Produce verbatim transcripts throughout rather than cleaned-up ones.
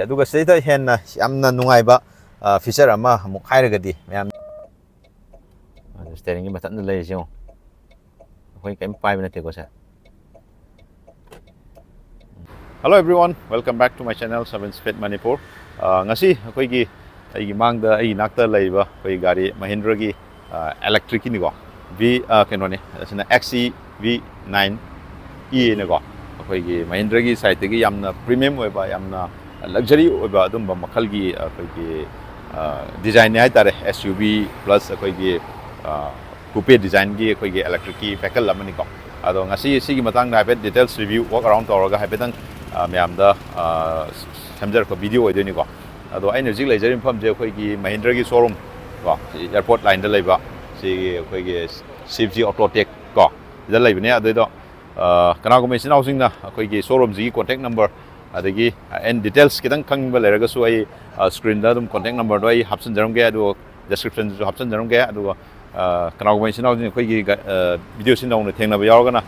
ꯑꯗꯨꯒ ꯁꯤꯗꯩꯗ ꯍꯦꯟꯅ ꯌꯥꯝꯅ ꯅꯨꯡꯉꯥꯏꯕ ꯐꯤꯆꯔ ꯑꯃ ꯑꯃꯨꯛ ꯍꯥꯏꯔꯒꯗꯤ, ꯃꯌꯥꯝ, ꯁ꯭ꯇꯦꯔꯤꯡꯒꯤ ꯃꯊꯛꯇ ꯂꯩꯔꯤꯁꯦ ꯌꯦꯡꯉꯣ꯫ ꯑꯩꯈꯣꯏ ꯀꯩꯝ ꯄꯥꯏꯕ ꯅꯠꯇꯦꯀꯣ ꯁꯦ꯫ Hello everyone, welcome back to my channel, Seven Speed Manipur. ꯑ, ꯉꯁꯤ ꯑꯩꯈꯣꯏꯒꯤ, ꯑꯩꯒꯤ ꯃꯥꯡꯗ, ꯑꯩꯒꯤ ꯅꯥꯛꯇ ꯂꯩꯔꯤꯕ ꯑꯩꯈꯣꯏ ꯒꯥꯔꯤ ꯃꯍꯤꯟꯗ꯭ꯔꯒꯤ, ꯑ, ꯏꯂꯦꯛꯇ꯭ꯔꯤꯛꯀꯤꯅꯤꯀꯣ꯫ V, ꯑ, ꯀꯩꯅꯣꯅꯦ, ꯑꯁꯤꯅ XE V nine E ꯅꯦꯀꯣ꯫ ꯑꯩꯈꯣꯏꯒꯤ ꯃꯍꯤꯟꯗ꯭ꯔꯒꯤ ꯁꯥꯏꯠꯇꯒꯤ ꯌꯥꯝꯅ ꯄ꯭ꯔꯤꯃꯤꯌꯝ ꯑꯣꯏꯕ, ꯌꯥꯝꯅ ꯂꯛꯖꯔꯤ ꯑꯣꯏꯕ ꯑꯗꯨꯝꯕ ꯃꯈꯜꯒꯤ ꯑꯩꯈꯣꯏꯒꯤ, ꯑ, ꯗꯤꯖꯥꯏꯟꯅꯦ ꯍꯥꯏꯇꯥꯔꯦ꯫ SUV plus ꯑꯩꯈꯣꯏꯒꯤ, ꯑ, ꯀꯨꯄꯦ ꯗꯤꯖꯥꯏꯟꯒꯤ ꯑꯩꯈꯣꯏꯒꯤ ꯏꯂꯦꯛꯇ꯭ꯔꯤꯛꯀꯤ ꯚꯦꯍꯤꯀꯜ ꯑꯃꯅꯤꯀꯣ꯫ ꯑꯗꯣ ꯉꯁꯤ ꯁꯤꯒꯤ ꯃꯇꯥꯡꯗ ꯍꯥꯏꯐꯦꯠ ꯗꯤꯇꯦꯜꯁ ꯔꯤꯚ꯭ꯌꯨ, ꯋꯥꯛ ꯑꯔꯥꯎꯟ ꯇꯧꯔꯒ ꯍꯥꯏꯐꯦꯠꯇꯪ, ꯑ, ꯃꯌꯥꯝꯗ, ꯑ, ꯁꯦꯝꯖꯔꯛꯄ ꯚꯤꯗꯤꯑꯣ ꯑꯣꯏꯗꯣꯏꯅꯤꯀꯣ꯫ ꯑꯗꯣ ꯑꯩꯅ ꯍꯧꯖꯤꯛ ꯂꯩꯖꯔꯤꯕ ꯃꯐꯝꯁꯦ ꯑꯩꯈꯣꯏꯒꯤ ꯃꯍꯤꯟꯗ꯭ꯔꯒꯤ ꯁꯣꯔꯨꯝ ꯀꯣ, ꯑꯦꯌꯥꯔꯄꯣꯔꯠ ꯂꯥꯏꯟꯗ ꯂꯩꯕ ꯁꯤꯒꯤ ꯑꯩꯈꯣꯏꯒꯤ ꯁꯤꯕꯖꯤ ꯑꯣꯇꯣꯇꯦꯛ ꯀꯣ, ꯁꯤꯗ ꯂꯩꯕꯅꯦ꯫ ꯑꯗꯨꯏꯗꯣ, ꯑ, ꯀꯅꯥꯒꯨꯝꯕ ꯏꯆꯤꯟ ꯏꯅꯥꯎꯁꯤꯡꯅ ꯑꯩꯈꯣꯏꯒꯤ ꯁꯣꯔꯨꯝꯁꯤꯒꯤ ꯀꯣꯟꯇꯦꯛ ꯅꯝꯕꯔ ꯑꯗꯒꯤ, ꯑ, ꯑꯦꯟ ꯗꯤꯇꯦꯜꯁ ꯈꯤꯇꯪ ꯈꯪꯅꯤꯡꯕ ꯂꯩꯔꯒꯁꯨ ꯑꯩ, ꯑ, ꯁ꯭ꯀ꯭ꯔꯤꯟꯗ ꯑꯗꯨꯝ ꯀꯣꯟꯇꯦꯛ ꯅꯝꯕꯔꯗꯣ ꯑꯩ ꯍꯥꯞꯆꯤꯟꯖꯔꯝꯒꯦ, ꯑꯗꯨꯒ ꯗꯤꯁꯀ꯭ꯔꯤꯞꯁꯟꯗꯁꯨ ꯍꯥꯞꯆꯤꯟꯖꯔꯝꯒꯦ꯫ ꯑꯗꯨꯒ, ꯑ, ꯀꯅꯥꯒꯨꯝꯕ ꯏꯆꯤꯟ ꯏꯅꯥꯎꯁꯤꯡ ꯑꯩꯈꯣꯏꯒꯤ ꯒ-, ꯑ, ꯚꯤꯗꯤꯑꯣꯁꯤ ꯅꯧꯅ ꯊꯦꯡꯅꯕ ꯌꯥꯎꯔꯒꯅ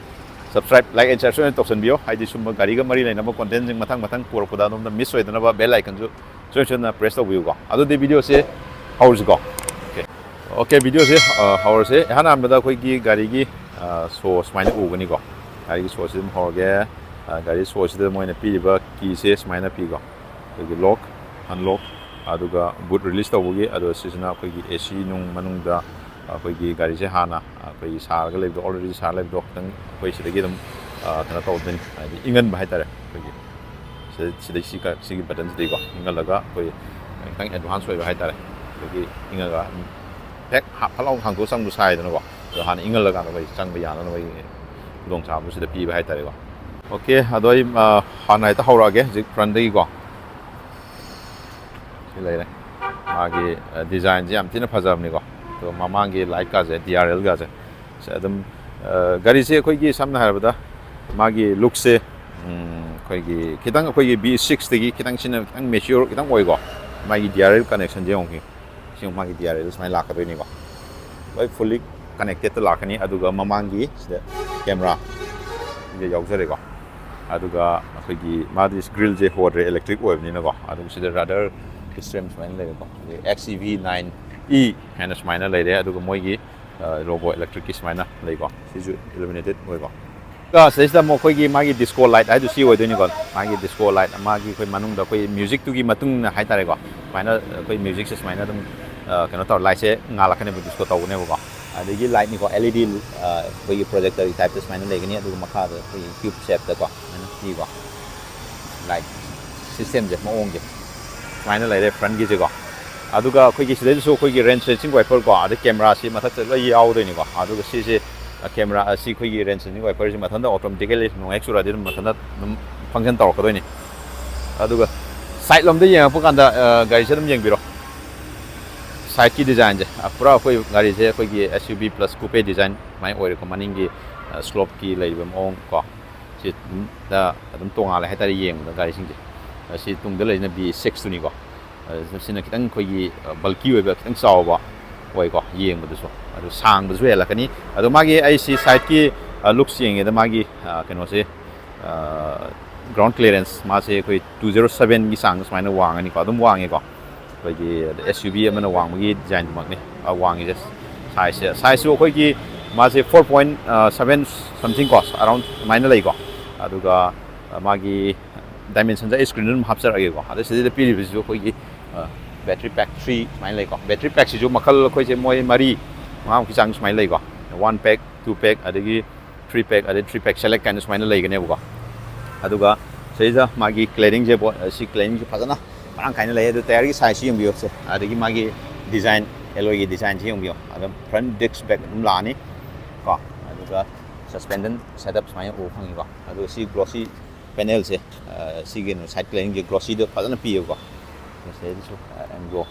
subscribe, like and share ꯁꯣꯏꯗꯅ ꯇꯧꯁꯟꯕꯤꯌꯣ꯫ ꯍꯥꯏꯗꯤ ꯁꯨꯝꯕ ꯒꯥꯔꯤꯒ ꯃꯔꯤ ꯂꯩꯅꯕ ꯀꯣꯟꯇꯦꯟꯁꯤꯡ ꯃꯊꯪ ꯃꯊꯪ ꯄꯨꯔꯛꯄꯗ ꯑꯗꯣꯝꯗ ꯃꯤꯁ ꯑꯣꯏꯗꯅꯕ ꯕꯦꯜ ꯑꯥꯏꯀꯟꯁꯨ ꯁꯣꯏ ꯁꯣꯏꯗꯅ ꯄ꯭ꯔꯦꯁ ꯇꯧꯕꯤꯌꯨꯀꯣ꯫ ꯑꯗꯨꯗꯤ ꯚꯤꯗꯤꯑꯣꯁꯦ ꯍꯧꯔꯁꯤꯀꯣ꯫ ꯑꯣꯀꯦ꯫ ꯑꯣꯀꯦ, ꯚꯤꯗꯤꯑꯣꯁꯦ, ꯑ, ꯍꯧꯔꯁꯦ꯫ ꯏꯍꯥꯟ ꯍꯥꯟꯕꯗ ꯑꯩꯈꯣꯏꯒꯤ ꯒꯥꯔꯤꯒꯤ, ꯑ, ꯁꯣ ꯁꯨꯃꯥꯏꯅ ꯎꯒꯅꯤꯀꯣ꯫ ꯒꯥꯔꯤꯒꯤ ꯁꯣꯁꯤ ꯑꯗꯨꯝ ꯍꯧꯔꯒꯦ꯫ ꯑ, ꯒꯥꯔꯤ ꯁꯣꯁꯤꯗ ꯃꯣꯏꯅ ꯄꯤꯔꯤꯕ ꯀꯤꯁꯦ ꯁꯨꯃꯥꯏꯅ ꯄꯤꯀꯣ꯫ ꯑꯩꯈꯣꯏꯒꯤ ꯂꯣꯛ, ꯑꯟꯂꯣꯛ, ꯑꯗꯨꯒ ꯕꯨꯠ ꯔꯤꯂꯤꯁ ꯇꯧꯕꯒꯤ, ꯑꯗꯣ ꯁꯤꯁꯤꯅ ꯑꯩꯈꯣꯏꯒꯤ AC ꯅꯨꯡ ꯃꯅꯨꯡꯗ ꯑꯩꯈꯣꯏꯒꯤ ꯒꯥꯔꯤꯁꯦ ꯍꯥꯟꯅ ꯑꯩꯈꯣꯏꯒꯤ ꯁꯥꯔꯒ ꯂꯩꯕꯗꯣ, already ꯁꯥꯔ ꯂꯩꯕꯗꯣ ꯈꯤꯇꯪ ꯑꯩꯈꯣꯏ ꯁꯤꯗꯒꯤ ꯑꯗꯨꯝ, ꯑ, ꯀꯩꯅꯣ ꯇꯧꯗꯣꯏꯅꯤ, ꯍꯥꯏꯗꯤ ꯏꯪꯍꯟꯕ ꯍꯥꯏꯇꯥꯔꯦ꯫ ꯑꯩꯈꯣꯏꯒꯤ ꯁꯤꯗꯩ, ꯁꯤꯗꯩ ꯁꯤ ꯀ-, ꯁꯤꯒꯤ ꯕꯇꯟꯁꯤꯗꯒꯤꯀꯣ ꯏꯪꯍꯜꯂꯒ ꯑꯩꯈꯣꯏ ꯈꯤꯇꯪ ꯑꯦꯗꯚꯥꯟꯁ ꯑꯣꯏꯕ ꯍꯥꯏꯇꯥꯔꯦ꯫ ꯑꯗꯒꯤ ꯏꯪꯉꯒ ꯑꯗꯨꯝ ꯍꯦꯛ ꯍꯥ-, ꯐꯠ ꯂꯥꯎ ꯍꯥꯡꯗꯣꯛꯑ ꯆꯪꯕ ꯁꯥꯏꯗꯅꯀꯣ꯫ ꯑꯗꯣ ꯍꯥꯟꯅ ꯏꯪꯍꯜꯂꯀꯥꯟꯗ ꯑꯩꯈꯣꯏ ꯆꯪꯕ ꯌꯥꯅꯅꯕꯒꯤ ꯈꯨꯗꯣꯡꯆꯥꯕꯗꯨ ꯁꯤꯗ ꯄꯤꯕ ꯍꯥꯏꯇꯥꯔꯦꯀꯣ꯫ ꯑꯣꯀꯦ, ꯑꯗꯣ ꯑꯩ, ꯑ, ꯍꯥꯟꯅ ꯍꯦꯛꯇ ꯍꯧꯔꯛꯑꯒꯦ ꯍꯧꯖꯤꯛ ꯐ꯭ꯔꯟꯗꯒꯤꯀꯣ꯫ ꯁꯤ ꯂꯩꯔꯦ꯫ ꯃꯥꯒꯤ, ꯑ, ꯗꯤꯖꯥꯏꯟꯁꯦ ꯌꯥꯝ ꯊꯤꯅ ꯐꯖꯕꯅꯤꯀꯣ꯫ ꯑꯗꯣ ꯃꯃꯥꯡꯒꯤ ꯂꯥꯏꯠꯀꯥꯁꯦ, DRLꯒꯥꯁꯦ, ꯁꯦ ꯑꯗꯨꯝ, ꯑ, ꯒꯥꯔꯤꯁꯦ ꯑꯩꯈꯣꯏꯒꯤ ꯁꯝꯅ ꯍꯥꯏꯔꯕꯗ ꯃꯥꯒꯤ ꯂꯨꯛꯁꯦ, ꯎꯝ, ꯑꯩꯈꯣꯏꯒꯤ ꯈꯤꯇꯪ ꯑꯩꯈꯣꯏꯒꯤ V sixꯇꯒꯤ ꯈꯤꯇꯪ ꯁꯤꯅ ꯈꯤꯇꯪ ꯃꯦꯆ꯭ꯌꯣꯔ ꯈꯤꯇꯪ ꯑꯣꯏꯀꯣ꯫ ꯃꯥꯒꯤ DRL ꯀꯅꯦꯛꯁꯟꯁꯦ ꯌꯦꯡꯉꯨ꯫ ꯁꯤ ꯃꯥꯒꯤ DRL ꯁꯨꯃꯥꯏꯅ ꯂꯥꯛꯀꯗꯣꯏꯅꯤꯀꯣ꯫ ꯂꯣꯏ fully connectedꯇ ꯂꯥꯛꯀꯅꯤ꯫ ꯑꯗꯨꯒ ꯃꯃꯥꯡꯒꯤ ꯁꯤꯗ ꯀꯦꯃꯦꯔꯥ ꯁꯤꯗ ꯌꯥꯎꯖꯔꯦꯀꯣ꯫ ꯑꯗꯨꯒ ꯑꯩꯈꯣꯏꯒꯤ ꯃꯥꯗꯤ ꯒ꯭ꯔꯤꯜꯁꯦ ꯍꯣꯗ꯭ꯔꯦ, ꯏꯂꯦꯛꯇ꯭ꯔꯤꯛ ꯑꯣꯏꯕꯅꯤꯅꯀꯣ꯫ ꯑꯗꯨꯒ ꯁꯤꯗ ꯔꯗꯔ ꯁꯤꯁꯇꯦꯝ ꯁꯨꯃꯥꯏꯅ ꯂꯩꯔꯦꯀꯣ꯫ ꯑꯗꯩ XEV nine E ꯍꯥꯏꯅ ꯁꯨꯃꯥꯏꯅ ꯂꯩꯔꯦ꯫ ꯑꯗꯨꯒ ꯃꯣꯏꯒꯤ ꯔꯣꯕꯣ ꯏꯂꯦꯛꯇ꯭ꯔꯤꯛꯀꯤ ꯁꯨꯃꯥꯏꯅ ꯂꯩꯀꯣ꯫ ꯁꯤꯁꯨ ꯏꯂꯨꯃꯤꯅꯦꯇꯦꯠ ꯑꯣꯏꯀꯣ꯫ ꯑꯗꯨꯒ ꯁꯤꯗꯩꯁꯤꯗ ꯑꯃꯨꯛ ꯑꯩꯈꯣꯏꯒꯤ ꯃꯥꯒꯤ ꯗꯤꯁꯀꯣ ꯂꯥꯏꯠ ꯍꯥꯏꯗꯣ ꯁꯤ ꯑꯣꯏꯗꯣꯏꯅꯤꯀꯣ꯫ ꯃꯥꯒꯤ ꯗꯤꯁꯀꯣ ꯂꯥꯏꯠ ꯃꯥꯒꯤ ꯑꯩꯈꯣꯏ ꯃꯅꯨꯡꯗ ꯑꯩꯈꯣꯏ ꯃ꯭ꯌꯨꯖꯤꯛꯇꯨꯒꯤ ꯃꯇꯨꯡ ꯏꯟꯅ ꯍꯥꯏꯇꯥꯔꯦꯀꯣ, ꯁꯨꯃꯥꯏꯅ ꯑꯩꯈꯣꯏ ꯃ꯭ꯌꯨꯖꯤꯛꯁꯦ ꯁꯨꯃꯥꯏꯅ ꯑꯗꯨꯝ ꯀꯩꯅꯣ ꯇꯧꯔ ꯂꯥꯏꯠꯁꯦ ꯉꯥꯜꯂꯛꯀꯅꯦꯕ, ꯗꯤꯁꯀꯣ ꯇꯧꯒꯅꯦꯕꯀꯣ꯫ ꯑꯗꯒꯤ ꯂꯥꯏꯠꯅꯤꯀꯣ, LED ꯑꯩꯈꯣꯏꯒꯤ ꯄ꯭ꯔꯣꯖꯦꯛꯇꯔꯒꯤ ꯇꯥꯏꯞꯇ ꯁꯨꯃꯥꯏꯅ ꯂꯩꯒꯅꯤ꯫ ꯑꯗꯨꯒ ꯃꯈꯥꯗ ꯑꯩꯈꯣꯏꯒꯤ ꯀ꯭ꯌꯨꯕ ꯁꯦꯞꯇꯀꯣ ꯁꯨꯃꯥꯏꯅ ꯄꯤꯀꯣ꯫ ꯂꯥꯏꯠ ꯁꯤꯁꯇꯦꯝꯁꯦ, ꯃꯑꯣꯡꯁꯦ ꯁꯨꯃꯥꯏꯅ ꯂꯩꯔꯦ ꯐ꯭ꯔꯟꯒꯤꯁꯦꯀꯣ꯫ ꯑꯗꯨꯒ ꯑꯩꯈꯣꯏꯒꯤ ꯁꯤꯗꯩꯗꯁꯨ ꯑꯩꯈꯣꯏꯒꯤ ꯔꯦꯟ ꯁꯦꯟꯁꯤꯡ ꯋꯥꯏꯄꯔ ꯀꯣ, ꯑꯗꯩ ꯀꯦꯃꯦꯔꯥꯁꯤ ꯃꯊꯛꯇ ꯂꯣꯏ ꯌꯥꯎꯗꯣꯏꯅꯤꯀꯣ꯫ ꯑꯗꯨꯒ ꯁꯤꯁꯦ ꯀꯦꯃꯦꯔꯥ ꯑꯁꯤ ꯑꯩꯈꯣꯏꯒꯤ ꯔꯦꯟ ꯁꯦꯟꯁꯤꯡ ꯋꯥꯏꯄꯔꯁꯤ ꯃꯊꯟꯇ ꯑꯣꯇꯣꯃꯦꯇꯤꯀꯦꯂꯤ ꯅꯣꯡ ꯍꯦꯛ ꯆꯨꯔꯛꯑꯗꯤ ꯑꯗꯨꯝ ꯃꯊꯟꯇ ꯑꯗꯨꯝ ꯐꯪꯁꯟ ꯇꯧꯔꯛꯀꯗꯣꯏꯅꯤ꯫ ꯑꯗꯨꯒ ꯁꯥꯏꯠ ꯂꯣꯝꯗ ꯌꯦꯡꯉꯛꯄ ꯀꯥꯟꯗ ꯒꯥꯔꯤꯁꯦ ꯑꯗꯨꯝ ꯌꯦꯡꯕꯤꯔꯣ꯫ ꯁꯥꯏꯠꯀꯤ ꯗꯤꯖꯥꯏꯟꯁꯦ ꯄꯨꯔꯥ ꯑꯩꯈꯣꯏ ꯒꯥꯔꯤꯁꯦ ꯑꯩꯈꯣꯏꯒꯤ SUV plus coupe design ꯁꯨꯃꯥꯏꯅ ꯑꯣꯏꯔꯦꯀꯣ꯫ ꯃꯅꯤꯡꯒꯤ ꯁ꯭ꯂꯣꯞꯀꯤ ꯂꯩꯔꯤꯕ ꯃꯑꯣꯡ ꯀꯣ, ꯁꯤ ꯑꯗꯨꯝ ꯇꯣꯉꯥꯜꯂꯦ ꯍꯥꯏꯇꯥꯔꯦ ꯌꯦꯡꯕꯗ ꯒꯥꯔꯤꯁꯤꯡꯁꯦ꯫ ꯁꯤ ꯇꯨꯡꯗ ꯂꯩꯔꯤꯁꯤꯅ V six ꯇꯨꯅꯤꯀꯣ꯫ ꯁꯤꯅ ꯈꯤꯇꯪ ꯑꯩꯈꯣꯏꯒꯤ ꯕꯜꯀꯤ ꯑꯣꯏꯕ, ꯈꯤꯇꯪ ꯆꯥꯎꯕ ꯑꯣꯏꯀꯣ ꯌꯦꯡꯕꯗꯁꯨ꯫ ꯑꯗꯨ ꯁꯥꯡꯕꯁꯨ ꯍꯦꯜꯂꯛꯀꯅꯤ꯫ ꯑꯗꯣ ꯃꯥꯒꯤ ꯑꯩ ꯁꯤ ꯁꯥꯏꯠꯀꯤ ꯂꯨꯛꯁ ꯌꯦꯡꯉꯦꯗ ꯃꯥꯒꯤ ꯀꯩꯅꯣꯁꯦ, ꯒ꯭ꯔꯥꯎꯟ ꯀ꯭ꯂꯤꯌꯔꯦꯟꯁ ꯃꯥꯁꯦ ꯑꯩꯈꯣꯏ two zero seven ꯒꯤ ꯆꯥꯡ ꯁꯨꯃꯥꯏꯅ ꯋꯥꯡꯉꯅꯤꯀꯣ, ꯑꯗꯨꯝ ꯋꯥꯡꯉꯦꯀꯣ꯫ ꯑꯩꯈꯣꯏꯒꯤ SUV ꯑꯃꯅ ꯋꯥꯡꯕꯒꯤ ꯗꯤꯖꯥꯏꯟꯗꯨꯃꯛꯅꯤ ꯋꯥꯡꯉꯤꯁꯦ꯫ ꯁꯥꯏꯖꯁꯦ, ꯁꯥꯏꯖꯁꯨ ꯑꯩꯈꯣꯏꯒꯤ ꯃꯥꯁꯦ four point seven something ꯀꯣ, ꯑꯔꯥꯎꯟ ꯑꯗꯨꯃꯥꯏꯅ ꯂꯩꯀꯣ꯫ ꯑꯗꯨꯒ ꯃꯥꯒꯤ ꯗꯥꯏꯃꯦꯟꯁꯟꯁꯦ ꯑꯩ ꯁ꯭ꯀ꯭ꯔꯤꯟꯗ ꯑꯗꯨꯝ ꯍꯥꯞꯆꯔꯛꯑꯒꯦꯀꯣ꯫ ꯑꯗ ꯁꯤꯗꯩꯗ ꯄꯤꯔꯤꯕꯁꯤꯁꯨ ꯑꯩꯈꯣꯏꯒꯤ ꯕꯦꯇ꯭ꯔꯤ ꯄꯦꯛ ꯊ꯭ꯔꯤ ꯁꯨꯃꯥꯏꯅ ꯂꯩꯀꯣ꯫ ꯕꯦꯇ꯭ꯔꯤ ꯄꯦꯛꯁꯤꯁꯨ ꯃꯈꯜ ꯑꯩꯈꯣꯏꯁꯦ ꯃꯣꯏ ꯃꯔꯤ ꯃꯉꯥꯃꯨꯛꯀꯤ ꯆꯥꯡ ꯁꯨꯃꯥꯏꯅ ꯂꯩꯀꯣ꯫ One pack, two pack, ꯑꯗꯒꯤ three pack, ꯑꯗꯩ three pack select ꯀꯥꯏꯅ ꯁꯨꯃꯥꯏꯅ ꯂꯩꯒꯅꯦꯕꯀꯣ꯫ ꯑꯗꯨꯒ ꯁꯤꯗꯩꯗ ꯃꯥꯒꯤ ꯀ꯭ꯂꯦꯔꯤꯡꯁꯦ, ꯁꯤ ꯀ꯭ꯂꯦꯔꯤꯡꯁꯦ ꯐꯖꯅ ꯃꯔꯥꯡ ꯀꯥꯏꯅ ꯂꯩ꯫ ꯑꯗꯨ ꯇꯌꯥꯔꯒꯤ ꯁꯥꯏꯖꯁꯤ ꯌꯦꯡꯕꯤꯌꯣ ꯁꯦ, ꯑꯗꯒꯤ ꯃꯥꯒꯤ ꯗꯤꯖꯥꯏꯟ, ꯑꯦꯂꯣꯏꯒꯤ ꯗꯤꯖꯥꯏꯟꯁꯤ ꯌꯦꯡꯕꯤꯌꯣ꯫ ꯑꯗꯨꯝ ꯐ꯭ꯔꯟ ꯗꯤꯁꯛ ꯕ꯭ꯔꯦꯛ ꯑꯗꯨꯝ ꯂꯥꯛꯑꯅꯤ ꯀꯣ꯫ ꯑꯗꯨꯒ ꯁꯁꯄꯦꯟꯁꯟ ꯁꯦꯠꯑꯞ ꯁꯨꯃꯥꯏꯅ ꯎꯕ ꯐꯪꯉꯤꯀꯣ꯫ ꯑꯗꯨꯒ ꯁꯤ ꯒ꯭ꯂꯣꯁꯤ ꯄꯦꯅꯦꯜꯁꯦ, ꯁꯤꯒꯤ ꯁꯥꯏꯠ ꯀ꯭ꯂꯦꯔꯤꯡꯒꯤ ꯒ꯭ꯂꯣꯁꯤꯗꯣ ꯐꯖꯅ ꯄꯤꯌꯦꯕꯀꯣ꯫ ꯁꯤꯗꯩꯗꯁꯨ ꯑꯦꯡꯒ꯭ꯂꯣ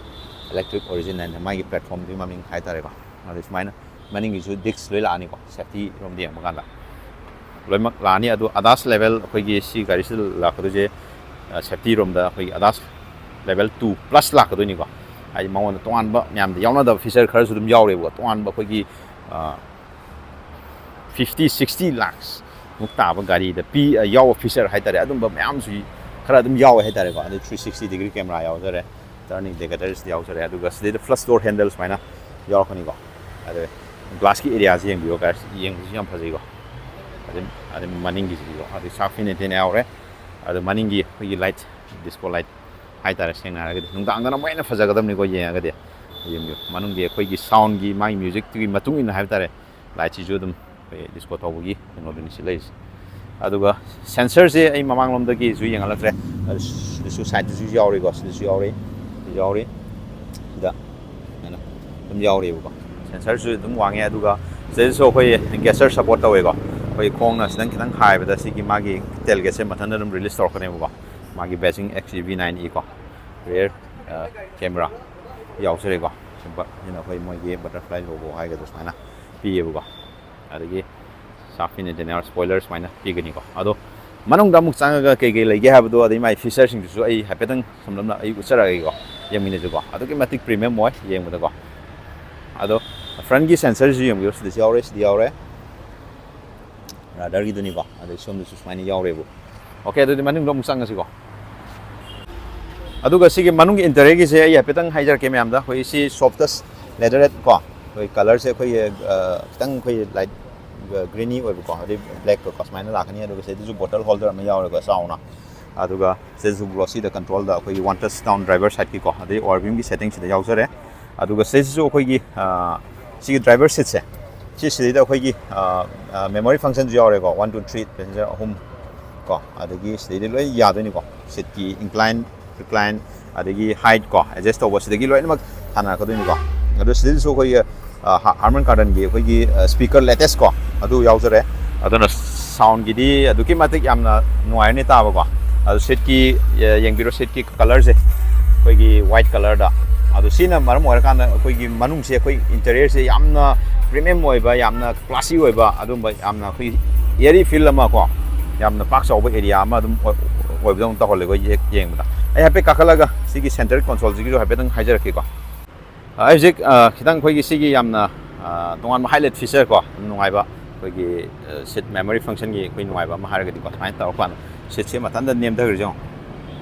ꯏꯂꯦꯛꯇ꯭ꯔꯤꯛ ꯑꯣꯔꯤꯖꯤꯟ ꯍꯥꯏꯅ ꯃꯥꯒꯤ ꯄ꯭ꯂꯦꯠꯐꯣꯝꯗꯨꯒꯤ ꯃꯃꯤꯡ ꯍꯥꯏꯇꯥꯔꯦꯀꯣ꯫ ꯑꯗꯨ ꯁꯨꯃꯥꯏꯅ ꯃꯅꯤꯡꯒꯤꯁꯨ ꯗꯤꯁꯛ ꯂꯣꯏ ꯂꯥꯛꯑꯅꯤꯀꯣ꯫ ꯁꯦꯐꯇꯤ ꯔꯣꯝꯗ ꯌꯦꯡꯕ ꯀꯥꯟꯗ ꯂꯣꯏꯅꯃꯛ ꯂꯥꯛꯑꯅꯤ꯫ ꯑꯗꯣ ꯑꯗꯥꯁ ꯂꯦꯚꯦꯜ ꯑꯩꯈꯣꯏꯒꯤ ꯁꯤ ꯒꯥꯔꯤꯁꯤꯗ ꯂꯥꯛꯀꯗꯣꯏꯁꯦ, ꯁꯦꯐꯇꯤ ꯔꯣꯝꯗ ꯑꯩꯈꯣꯏꯒꯤ ꯑꯗꯥꯁ ꯂꯦꯚꯦꯜ two plus ꯂꯥꯛꯀꯗꯣꯏꯅꯤꯀꯣ꯫ ꯍꯥꯏꯗꯤ ꯃꯉꯣꯟꯗ ꯇꯣꯉꯥꯟꯕ ꯃꯌꯥꯝꯗ ꯌꯥꯎꯅꯗꯕ ꯐꯤꯆꯔ ꯈꯔꯁꯨ ꯑꯗꯨꯝ ꯌꯥꯎꯔꯦꯕꯀꯣ꯫ ꯇꯣꯉꯥꯟꯕ ꯑꯩꯈꯣꯏꯒꯤ fifty sixty lakhs ꯃꯨꯛ ꯇꯥꯕ ꯒꯥꯔꯤꯗ ꯄꯤ ꯌꯥꯎꯕ ꯐꯤꯆꯔ ꯍꯥꯏꯇꯥꯔꯦ, ꯑꯗꯨꯝꯕ ꯃꯌꯥꯝꯁꯨ ꯈꯔ ꯑꯗꯨꯝ ꯌꯥꯎꯋꯦ ꯍꯥꯏꯇꯥꯔꯦꯀꯣ꯫ ꯑꯗꯨ three sixty degree camera ꯌꯥꯎꯖꯔꯦ, turning indicators ꯌꯥꯎꯖꯔꯦ, ꯑꯗꯨꯒ ꯁꯤꯗꯩꯗ flush door handle ꯁꯨꯃꯥꯏꯅ ꯌꯥꯎꯔꯛꯀꯅꯤꯀꯣ꯫ ꯑꯗꯨ glass ꯀꯤ area ꯁꯤ ꯌꯦꯡꯕꯤꯌꯣ guys, ꯌꯦꯡꯕꯁꯨ ꯌꯥꯝ ꯐꯖꯩꯀꯣ꯫ ꯑꯗꯨꯝ ꯑꯗꯨꯝ ꯃꯅꯤꯡꯒꯤꯁꯤꯗꯤꯀꯣ, ꯑꯗꯨ shark fin antenna ꯌꯥꯎꯔꯦ꯫ ꯑꯗꯨ ꯃꯅꯤꯡꯒꯤ ꯑꯩꯈꯣꯏꯒꯤ light, disco light ꯍꯥꯏꯇꯥꯔꯦ, ꯁꯦꯡꯅ ꯍꯥꯏꯔꯒꯗꯤ ꯅꯨꯡꯗꯥꯡꯗꯅ ꯑꯃꯨꯛ ꯍꯦꯟꯅ ꯐꯖꯒꯗꯕꯅꯤꯀꯣ꯫ ꯌꯦꯡꯉꯒꯗꯤ ꯌꯦꯡꯕꯤꯌꯨ, ꯃꯅꯨꯡꯒꯤ ꯑꯩꯈꯣꯏꯒꯤ sound ꯒꯤ, ꯃꯥꯒꯤ music ꯇꯨꯒꯤ ꯃꯇꯨꯡ ꯏꯟꯅ ꯍꯥꯏꯕ ꯇꯥꯔꯦ, light ꯁꯤꯁꯨ ꯑꯗꯨꯝ ꯑꯩꯈꯣꯏ disco ꯇꯧꯕꯒꯤ ꯀꯩꯅꯣꯗꯨꯅꯤ ꯁꯤ ꯂꯩꯔꯤꯁꯦ꯫ ꯑꯗꯨꯒ sensor ꯁꯦ ꯑꯩ ꯃꯃꯥꯡꯂꯣꯝꯗꯒꯤꯁꯨ ꯌꯦꯡꯍꯜꯂꯛꯇ꯭ꯔꯦ, ꯑꯗꯨ ꯁꯤꯗꯁꯨ, side ꯇꯁꯨ ꯌꯥꯎꯔꯤꯀꯣ, ꯁꯤꯗꯁꯨ ꯌꯥꯎꯔꯤ, ꯁꯤꯗꯁꯨ ꯌꯥꯎꯔꯤ, ꯁꯤꯗ ꯁꯨꯃꯥꯏꯅ ꯑꯗꯨꯝ ꯌꯥꯎꯔꯤꯕꯀꯣ꯫ Sensor ꯁꯨ ꯑꯗꯨꯝ ꯋꯥꯡꯉꯦ, ꯑꯗꯨꯒ ꯁꯤꯗꯁꯨ ꯑꯩꯈꯣꯏ gasture support ꯇꯧꯋꯦꯀꯣ꯫ ꯑꯩꯈꯣꯏ ꯈꯣꯡꯅ ꯈꯤꯇꯪ ꯈꯤꯇꯪ ꯍꯥꯏꯕꯗ ꯁꯤꯒꯤ ꯃꯥꯒꯤ tailgate ꯁꯦ ꯃꯊꯟꯇ ꯑꯗꯨꯝ release ꯇꯧꯔꯛꯀꯅꯦꯕꯀꯣ꯫ ꯃꯥꯒꯤ Bajing X G V nine E ꯀꯣ, rear camera ꯌꯥꯎꯖꯔꯦꯀꯣ꯫ ꯁꯤꯅ ꯑꯩꯈꯣꯏ ꯃꯣꯏꯒꯤ butterfly logo ꯍꯥꯏꯒꯗ꯭ꯔꯥ, ꯁꯨꯃꯥꯏꯅ ꯄꯤꯌꯦꯕꯀꯣ꯫ ꯑꯗꯒꯤ shark fin antenna, spoiler ꯁꯨꯃꯥꯏꯅ ꯄꯤꯒꯅꯤꯀꯣ꯫ ꯑꯗꯣ ꯃꯅꯨꯡꯗ ꯑꯃꯨꯛ ꯆꯪꯉꯒ ꯀꯩ ꯀꯩ ꯂꯩꯒꯦ ꯍꯥꯏꯕꯗꯣ, ꯑꯗꯩ ꯃꯥꯒꯤ feature ꯁꯤꯡꯗꯨꯁꯨ ꯑꯩ ꯍꯥꯏꯐꯦꯠꯇꯪ ꯁꯝꯂꯞꯅ ꯑꯩ ꯎꯠꯆꯔꯛꯑꯒꯦꯀꯣ꯫ ꯌꯦꯡꯃꯤꯟꯅꯁꯤꯀꯣ꯫ ꯑꯗꯨꯛꯀꯤ ꯃꯇꯤꯛ premium ꯑꯣꯏ ꯌꯦꯡꯕꯗꯀꯣ꯫ ꯑꯗꯣ front ꯀꯤ sensor ꯁꯤꯁꯨ ꯌꯦꯡꯕꯤꯌꯨ, ꯁꯤꯗꯁꯨ ꯌꯥꯎꯔꯦ, ꯁꯤꯗ ꯌꯥꯎꯔꯦ, radar ꯒꯤꯗꯨꯅꯤꯀꯣ꯫ ꯑꯗꯩ ꯁꯣꯝꯗꯁꯨ ꯁꯨꯃꯥꯏꯅ ꯌꯥꯎꯔꯦꯕ꯫ OK, ꯑꯗꯨꯗꯤ ꯃꯅꯨꯡꯗ ꯑꯃꯨꯛ ꯆꯪꯉꯁꯤꯀꯣ꯫ ꯑꯗꯨꯒ ꯁꯤꯒꯤ ꯃꯅꯨꯡꯒꯤ interior ꯒꯤꯁꯦ ꯑꯩ ꯍꯥꯏꯐꯦꯠꯇꯪ ꯍꯥꯏꯖꯔꯛꯀꯦ ꯃꯌꯥꯝꯗ꯫ ꯑꯩꯈꯣꯏ ꯁꯤ soft touch leatherette ꯀꯣ, ꯑꯩꯈꯣꯏ colour ꯁꯦ ꯑꯩꯈꯣꯏꯒꯤ, ꯑ, ꯈꯤꯇꯪ ꯑꯩꯈꯣꯏ light greeny ꯑꯣꯏꯕꯀꯣ, ꯑꯗꯩ black ꯀꯣ, ꯁꯨꯃꯥꯏꯅ ꯂꯥꯛꯀꯅꯤ꯫ ꯑꯗꯨꯒ ꯁꯤꯗꯁꯨ bottle holder ꯑꯃ ꯌꯥꯎꯔꯦꯀꯣ, ꯆꯥꯎꯅ꯫ ꯑꯗꯨꯒ ꯁꯤꯗꯁꯨ glossy ꯗ control ꯗ ꯑꯩꯈꯣꯏꯒꯤ one touch down driver side ꯀꯤꯀꯣ, ꯑꯗꯩ overbeam ꯒꯤ setting ꯁꯤꯗ ꯌꯥꯎꯖꯔꯦ꯫ ꯑꯗꯨꯒ ꯁꯤꯗꯁꯨ ꯑꯩꯈꯣꯏꯒꯤ, ꯑ, ꯁꯤꯒꯤ driver seat ꯁꯦ, ꯁꯤꯁꯤꯗꯩꯗ ꯑꯩꯈꯣꯏꯒꯤ, ꯑ, ꯑ, memory function ꯁꯨ ꯌꯥꯎꯔꯦꯀꯣ, one, two, three passenger ꯑꯍꯨꯝ ꯀꯣ, ꯑꯗꯒꯤ ꯁꯤꯗꯩꯗ ꯂꯣꯏ ꯌꯥꯗꯣꯏꯅꯤꯀꯣ꯫ Seat ꯀꯤ incline, recline, ꯑꯗꯒꯤ height ꯀꯣ, adjust ꯇꯧꯕ, ꯁꯤꯗꯒꯤ ꯂꯣꯏꯅꯃꯛ ꯁꯥꯟꯅꯔꯛꯀꯗꯣꯏꯅꯤꯀꯣ꯫ ꯑꯗꯣ ꯁꯤꯗꯩꯗꯁꯨ ꯑꯩꯈꯣꯏꯒꯤ, ꯑ, ꯍꯥ-, Harman Kardon ꯒꯤ ꯑꯩꯈꯣꯏꯒꯤ, ꯑ, speaker latest ꯀꯣ, ꯑꯗꯨ ꯌꯥꯎꯖꯔꯦ꯫ ꯑꯗꯨꯅ sound ꯒꯤꯗꯤ ꯑꯗꯨꯛꯀꯤ ꯃꯇꯤꯛ ꯌꯥꯝꯅ ꯅꯨꯡꯉꯥꯏꯔꯅꯤ ꯇꯥꯕꯀꯣ꯫ ꯑꯗꯣ seat ꯀꯤ, ꯑ, ꯌꯦꯡꯕꯤꯔꯣ, seat ꯀꯤ colour ꯁꯦ ꯑꯩꯈꯣꯏꯒꯤ white colour ꯗ꯫ ꯑꯗꯣ ꯁꯤꯅ ꯃꯔꯝ ꯑꯣꯏꯔꯀꯥꯟꯗ ꯑꯩꯈꯣꯏꯒꯤ ꯃꯅꯨꯡꯁꯦ ꯑꯩꯈꯣꯏ interior ꯁꯦ ꯌꯥꯝꯅ premium ꯑꯣꯏꯕ, ꯌꯥꯝꯅ classy ꯑꯣꯏꯕ, ꯑꯗꯨꯝꯕ ꯌꯥꯝꯅ ꯑꯩꯈꯣꯏ airy feel ꯑꯃ ꯀꯣ, ꯌꯥꯝꯅ ꯄꯥꯛ ꯆꯥꯎꯕ area ꯑꯃ ꯑꯗꯨꯝ ꯑꯣꯏ-, ꯑꯣꯏꯕꯗꯧꯅ ꯇꯧꯍꯜꯂꯦ ꯑꯩꯈꯣꯏ ꯍꯦꯛ ꯌꯦꯡꯕꯗ꯫ ꯑꯩ ꯍꯥꯏꯐꯦꯠ ꯀꯥꯈꯠꯂꯒ ꯁꯤꯒꯤ center console ꯁꯤꯒꯤꯁꯨ ꯍꯥꯏꯐꯦꯠꯇꯪ ꯍꯥꯏꯖꯔꯛꯀꯦꯀꯣ꯫ ꯑꯩ ꯍꯧꯖꯤꯛ, ꯑ, ꯈꯤꯇꯪ ꯑꯩꯈꯣꯏꯒꯤ ꯁꯤꯒꯤ ꯌꯥꯝꯅ, ꯑ, ꯇꯣꯉꯥꯟꯕ highlight feature ꯀꯣ, ꯌꯥꯝ ꯅꯨꯡꯉꯥꯏꯕ ꯑꯩꯈꯣꯏꯒꯤ ꯁꯤꯠ ꯃꯦꯃꯣꯔꯤ ꯐꯪꯁꯟꯒꯤ ꯑꯩꯈꯣꯏ ꯅꯨꯡꯉꯥꯏꯕ ꯑꯃ ꯍꯥꯏꯔꯒꯗꯤꯀꯣ, ꯁꯨꯃꯥꯏꯅ ꯇꯧꯔꯀꯥꯟꯗ ꯁꯤꯠꯁꯦ ꯃꯊꯟꯇ ꯅꯦꯝꯊꯈ꯭ꯔꯤꯁꯦ ꯌꯦꯡꯉꯣ꯫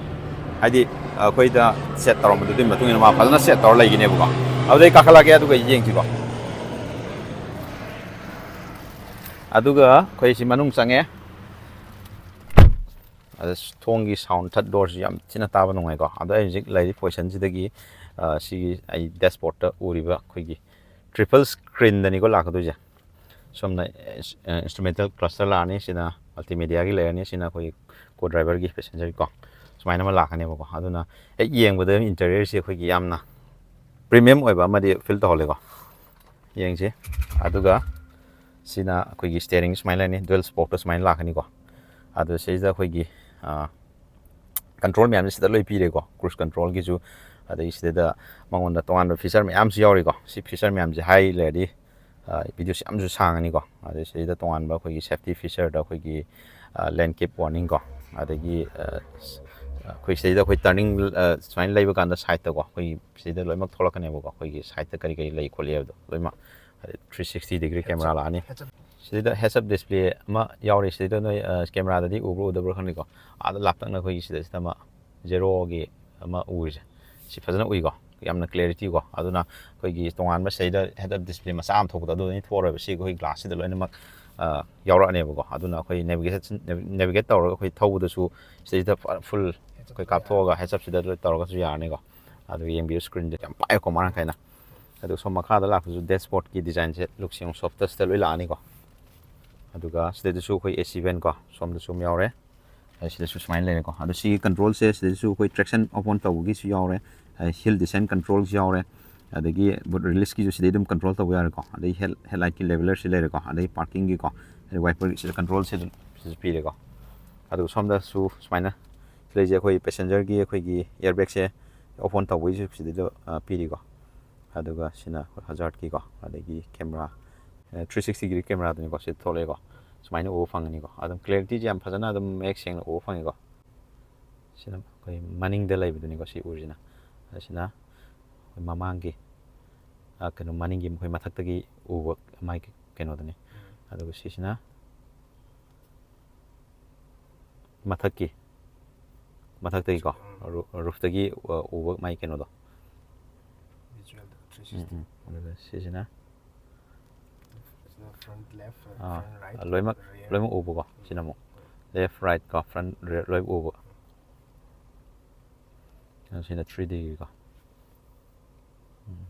ꯍꯥꯏꯗꯤ ꯑꯩꯈꯣꯏꯗ ꯁꯦꯠ ꯇꯧꯔꯝꯕꯗꯨꯒꯤ ꯃꯇꯨꯡ ꯏꯟꯅ ꯃꯥ ꯐꯖꯅ ꯁꯦꯠ ꯇꯧꯔ ꯂꯩꯈꯤꯅꯦꯕꯀꯣ꯫ ꯑꯗꯨꯗꯩ ꯀꯥꯈꯠꯂꯛꯑꯒꯦ, ꯑꯗꯨꯒ ꯌꯦꯡꯁꯤꯀꯣ꯫ ꯑꯗꯨꯒ ꯑꯩꯈꯣꯏ ꯁꯤ ꯃꯅꯨꯡ ꯆꯪꯉꯦ꯫ ꯑꯗ ꯊꯣꯡꯒꯤ ꯁꯥꯎꯟ, ꯊꯥꯔꯠ ꯗꯣꯔꯁꯤ ꯌꯥꯝ ꯊꯤꯅ ꯇꯥꯕ ꯅꯨꯡꯉꯥꯏꯀꯣ꯫ ꯑꯗꯣ ꯑꯩ ꯍꯧꯖꯤꯛ ꯂꯩꯔꯤꯕ ꯄꯣꯖꯤꯁꯟꯁꯤꯗꯒꯤ, ꯑ, ꯁꯤꯒꯤ ꯑꯩ ꯗꯦꯁꯕꯣꯔꯗꯇ ꯎꯔꯤꯕ ꯑꯩꯈꯣꯏꯒꯤ ꯇ꯭ꯔꯤꯄꯜ ꯁ꯭ꯀ꯭ꯔꯤꯟꯗꯅꯤꯀꯣ ꯂꯥꯛꯀꯗꯣꯏꯁꯦ꯫ ꯁꯣꯝꯅ ꯏꯟꯁꯇ꯭ꯔꯨꯃꯦꯟꯇꯦꯜ ꯀ꯭ꯂꯁꯇꯔ ꯂꯥꯛꯑꯅꯤ, ꯁꯤꯅ ꯃꯜꯇꯤꯃꯦꯗꯤꯌꯥꯒꯤ ꯂꯩꯔꯅꯤ, ꯁꯤꯅ ꯑꯩꯈꯣꯏꯒꯤ ꯀꯣ ꯗ꯭ꯔꯥꯏꯚꯔꯒꯤ, ꯄꯦꯁꯦꯟꯖꯔꯒꯤꯀꯣ, ꯁꯨꯃꯥꯏꯅ ꯑꯃ ꯂꯥꯛꯀꯅꯦꯕꯀꯣ꯫ ꯑꯗꯨꯅ ꯍꯦꯛ ꯌꯦꯡꯕꯗ ꯏꯟꯇꯔꯤꯌꯔꯁꯤ ꯑꯩꯈꯣꯏꯒꯤ ꯌꯥꯝꯅ ꯄ꯭ꯔꯤꯃꯤꯌꯝ ꯑꯣꯏꯕ ꯑꯃꯗꯤ ꯐꯤꯜ ꯇꯧꯍꯜꯂꯦꯀꯣ꯫ ꯌꯦꯡꯁꯤ꯫ ꯑꯗꯨꯒ ꯁꯤꯅ ꯑꯩꯈꯣꯏꯒꯤ ꯁ꯭ꯇꯦꯔꯤꯡ ꯁꯨꯃꯥꯏꯅ ꯂꯩꯅꯤ, ꯗꯨꯋꯦꯜ ꯁ꯭ꯄꯣꯛꯇ ꯁꯨꯃꯥꯏꯅ ꯂꯥꯛꯀꯅꯤꯀꯣ꯫ ꯑꯗꯨ ꯁꯤꯁꯤꯗ ꯑꯩꯈꯣꯏꯒꯤ, ꯑ, ꯀꯟꯇ꯭ꯔꯣꯜ ꯃꯌꯥꯝꯁꯦ ꯁꯤꯗ ꯂꯣꯏ ꯄꯤꯔꯦꯀꯣ꯫ ꯀ꯭ꯔꯨꯖ ꯀꯟꯇ꯭ꯔꯣꯜꯒꯤꯁꯨ, ꯑꯗꯒꯤ ꯁꯤꯗꯩꯗ ꯃꯉꯣꯟꯗ ꯇꯣꯉꯥꯟꯕ ꯐꯤꯆꯔ ꯃꯌꯥꯝꯁꯨ ꯌꯥꯎꯔꯤꯀꯣ꯫ ꯁꯤ ꯐꯤꯆꯔ ꯃꯌꯥꯝꯁꯦ ꯍꯥꯏ ꯂꯩꯔꯗꯤ, ꯑ, ꯚꯤꯗꯤꯑꯣꯁꯦ ꯌꯥꯝꯁꯨ ꯁꯥꯡꯉꯅꯤꯀꯣ꯫ ꯑꯗꯩ ꯁꯤꯗꯩꯗ ꯇꯣꯉꯥꯟꯕ ꯑꯩꯈꯣꯏꯒꯤ ꯁꯦꯐꯇꯤ ꯐꯤꯆꯔꯗ ꯑꯩꯈꯣꯏꯒꯤ, ꯑ, ꯂꯦꯟ ꯀꯤꯞ ꯋꯥꯔꯅꯤꯡ ꯀꯣ, ꯑꯗꯒꯤ, ꯑ, ꯑꯩꯈꯣꯏ ꯁꯤꯗꯩꯗ ꯑꯩꯈꯣꯏ ꯇꯔꯅꯤꯡ, ꯑ, ꯁꯨꯃꯥꯏꯅ ꯂꯩꯕ ꯀꯥꯟꯗ ꯁꯥꯏꯗꯇꯀꯣ, ꯑꯩꯈꯣꯏꯒꯤ ꯁꯤꯗꯩꯗ ꯂꯣꯏꯅꯃꯛ ꯊꯣꯛꯂꯛꯀꯅꯦꯕꯀꯣ, ꯑꯩꯈꯣꯏꯒꯤ ꯁꯥꯏꯗꯇ ꯀꯔꯤ ꯀꯔꯤ ꯂꯩ ꯈꯣꯠꯂꯤ ꯍꯥꯏꯕꯗꯣ ꯂꯣꯏꯅꯃꯛ꯫ ꯍꯥꯏꯗꯤ ꯊ꯭ꯔꯤ ꯁꯤꯛꯁꯇꯤ ꯗꯤꯒ꯭ꯔꯤ ꯀꯦꯃꯦꯔꯥ ꯂꯥꯛꯑꯅꯤ꯫ ꯁꯤꯗꯩꯗ ꯍꯦꯗꯁ ꯑꯞ ꯗꯤꯁꯄ꯭ꯂꯦ ꯑꯃ ꯌꯥꯎꯔꯤ꯫ ꯁꯤꯗꯩꯗ ꯅꯣꯏ, ꯑ, ꯀꯦꯃꯦꯔꯥꯗꯗꯤ ꯎꯕ꯭ꯔꯥ ꯎꯗꯕ꯭ꯔꯥ ꯈꯪꯗꯦꯀꯣ, ꯑꯥꯗ ꯂꯥꯞꯇꯛꯅ ꯑꯩꯈꯣꯏꯒꯤ ꯁꯤꯗꯩꯁꯤꯗ ꯑꯃ ꯖꯦꯔꯣꯒꯤ ꯑꯃ ꯎꯔꯤꯁꯦ, ꯁꯤ ꯐꯖꯅ ꯎꯏꯀꯣ, ꯌꯥꯝꯅ ꯀ꯭ꯂꯦꯔꯤꯇꯤꯀꯣ꯫ ꯑꯗꯨꯅ ꯑꯩꯈꯣꯏꯒꯤ ꯇꯣꯉꯥꯟꯕ ꯁꯤꯗꯩꯗ ꯍꯦꯗꯁ ꯑꯞ ꯗꯤꯁꯄ꯭ꯂꯦ ꯃꯆꯥ ꯑꯃ ꯊꯣꯛꯄꯗꯣ, ꯑꯗꯨꯗꯤ ꯊꯣꯛꯑꯔꯣꯏꯕ꯫ ꯁꯤ ꯑꯩꯈꯣꯏ ꯒ꯭ꯂꯥꯁꯁꯤꯗ ꯂꯣꯏꯅꯃꯛ, ꯑ, ꯌꯥꯎꯔꯛꯑꯅꯦꯕꯀꯣ꯫ ꯑꯗꯨꯅ ꯑꯩꯈꯣꯏ ꯅꯦꯚꯤꯒꯦꯁꯟ, ꯅꯦꯚꯤꯒꯦꯠ ꯇꯧꯔꯒ ꯑꯩꯈꯣꯏ ꯊꯧꯕꯗꯁꯨ ꯁꯤꯗꯩꯗ ꯐꯨꯜ ꯑꯩꯈꯣꯏ ꯀꯥꯞꯊꯣꯛꯑꯒ ꯍꯦꯗꯁ ꯑꯞꯁꯤꯗ ꯂꯣꯏ ꯇꯧꯔꯒꯁꯨ ꯌꯥꯔꯅꯤꯀꯣ꯫ ꯑꯗꯨꯒ ꯌꯦꯡꯕꯤꯌꯨ, ꯁ꯭ꯀ꯭ꯔꯤꯟꯁꯦ ꯌꯥꯝ ꯄꯥꯏꯑꯀꯣ ꯃꯔꯥꯡ ꯀꯥꯏꯅ꯫ ꯑꯗꯨꯒ ꯁꯣꯝ ꯃꯈꯥꯗ ꯂꯥꯛꯄꯁꯨ ꯗꯦꯁꯕꯣꯔꯗꯀꯤ ꯗꯤꯖꯥꯏꯟꯁꯦ, ꯂꯨꯛꯁꯦ ꯌꯦꯡꯉꯨ, ꯁꯣꯐ ꯇꯆꯇ ꯂꯣꯏ ꯂꯥꯛꯑꯅꯤꯀꯣ꯫ ꯑꯗꯨꯒ ꯁꯤꯗꯩꯗꯁꯨ ꯑꯩꯈꯣꯏ ꯑꯦ ꯁꯤ ꯚꯦꯟ ꯀꯣ, ꯁꯣꯝꯗꯁꯨ ꯑꯃ ꯌꯥꯎꯔꯦ꯫ ꯑꯗ ꯁꯤꯗꯁꯨ ꯁꯨꯃꯥꯏꯅ ꯂꯩꯔꯦꯀꯣ꯫ ꯑꯗꯣ ꯁꯤꯒꯤ ꯀꯟꯇ꯭ꯔꯣꯜꯁꯦ ꯁꯤꯗꯩꯗꯁꯨ ꯑꯩꯈꯣꯏ ꯇ꯭ꯔꯦꯛꯁꯟ ꯑꯣꯄꯟ ꯇꯧꯕꯒꯤꯁꯨ ꯌꯥꯎꯔꯦ, ꯍꯤꯜ ꯗꯤꯁꯦꯟ ꯀꯟꯇ꯭ꯔꯣꯜꯁꯨ ꯌꯥꯎꯔꯦ, ꯑꯗꯒꯤ ꯕꯨꯠ ꯔꯤꯂꯤꯁꯀꯤꯁꯨ ꯁꯤꯗꯩ ꯑꯗꯨꯝ ꯀꯟꯇ꯭ꯔꯣꯜ ꯇꯧꯕ ꯌꯥꯔꯦꯀꯣ꯫ ꯑꯗꯩ ꯍꯦꯗ, ꯍꯦꯗꯂꯥꯏꯠꯀꯤ ꯂꯦꯕꯦꯂꯔꯁꯤ ꯂꯩꯔꯦꯀꯣ꯫ ꯑꯗꯩ ꯄꯥꯔꯀꯤꯡꯒꯤꯀꯣ, ꯑꯗꯩ ꯋꯥꯏꯄꯔꯒꯤ ꯁꯤꯗ ꯀꯟꯇ꯭ꯔꯣꯜꯁꯦ ꯑꯗꯨꯝ ꯁꯤꯗꯁꯨ ꯄꯤꯔꯦꯀꯣ꯫ ꯑꯗꯨꯒ ꯁꯣꯝꯗꯁꯨ ꯁꯨꯃꯥꯏꯅ ꯁꯤꯗꯩꯁꯦ ꯑꯩꯈꯣꯏ ꯄꯦꯁꯦꯟꯖꯔꯒꯤ ꯑꯩꯈꯣꯏꯒꯤ ꯑꯦꯌꯔꯕꯦꯒꯁꯦ ꯑꯣꯄꯟ ꯇꯧꯕꯒꯤꯁꯨ ꯁꯤꯗꯩꯗ, ꯑ, ꯄꯤꯔꯤꯀꯣ꯫ ꯑꯗꯨꯒ ꯁꯤꯅ ꯍꯖꯥꯔꯠꯀꯤꯀꯣ, ꯑꯗꯒꯤ ꯀꯦꯃꯦꯔꯥ, ꯑ, ꯊ꯭ꯔꯤ ꯁꯤꯛꯁꯇꯤ ꯗꯤꯒ꯭ꯔꯤ ꯀꯦꯃꯦꯔꯥꯗꯨꯅꯤꯀꯣ, ꯁꯤꯗ ꯊꯣꯛꯂꯛꯑꯦꯀꯣ꯫ ꯁꯨꯃꯥꯏꯅ ꯎꯕ ꯐꯪꯒꯅꯤꯀꯣ꯫ ꯑꯗꯨꯝ ꯀ꯭ꯂꯦꯔꯤꯇꯤꯁꯦ ꯌꯥꯝ ꯐꯖꯅ ꯑꯗꯨꯝ ꯃꯌꯦꯛ ꯁꯦꯡꯅ ꯎꯕ ꯐꯪꯉꯤꯀꯣ꯫ ꯁꯤꯅ ꯑꯩꯈꯣꯏ ꯃꯅꯤꯡꯗ ꯂꯩꯕꯗꯨꯅꯤꯀꯣ, ꯁꯤ ꯎꯔꯤꯁꯤꯅ꯫ ꯑꯁꯤꯅ ꯑꯩꯈꯣꯏ ꯃꯃꯥꯡꯒꯤ, ꯑ, ꯀꯩꯅꯣ, ꯃꯅꯤꯡꯒꯤ ꯃꯈꯣꯏ ꯃꯊꯛꯇꯒꯤ ꯎꯕ ꯃꯥꯒꯤ ꯀꯩꯅꯣꯗꯨꯅꯤ꯫ ꯑꯗꯨꯒ ꯁꯤꯁꯤꯅ ꯃꯊꯛꯀꯤ, ꯃꯊꯛꯇꯒꯤꯀꯣ, ꯎꯝ꯫ Roo-, roofꯇꯒꯤ, ꯑ, ꯎꯕ ꯃꯥꯏ ꯀꯩꯅꯣꯗꯣ꯫ Visual three sixty꯫ ꯎꯝ, ꯎꯝ꯫ ꯑꯗꯨꯒ ꯁꯤꯁꯤꯅ, ꯁꯤꯅ front left, ꯑꯥ, front right, ꯂꯣꯏꯅꯃꯛ, rear꯫ ꯂꯣꯏꯅꯃꯛ ꯎꯕꯀꯣ꯫ ꯎꯝ꯫ ꯁꯤꯅ ꯑꯃꯨꯛ left, right ꯀꯣ, front, rear ꯂꯣꯏ ꯎꯕ꯫ ꯎꯝ꯫ ꯁꯤꯅ three Dꯒꯤꯀꯣ꯫ ꯎꯝ꯫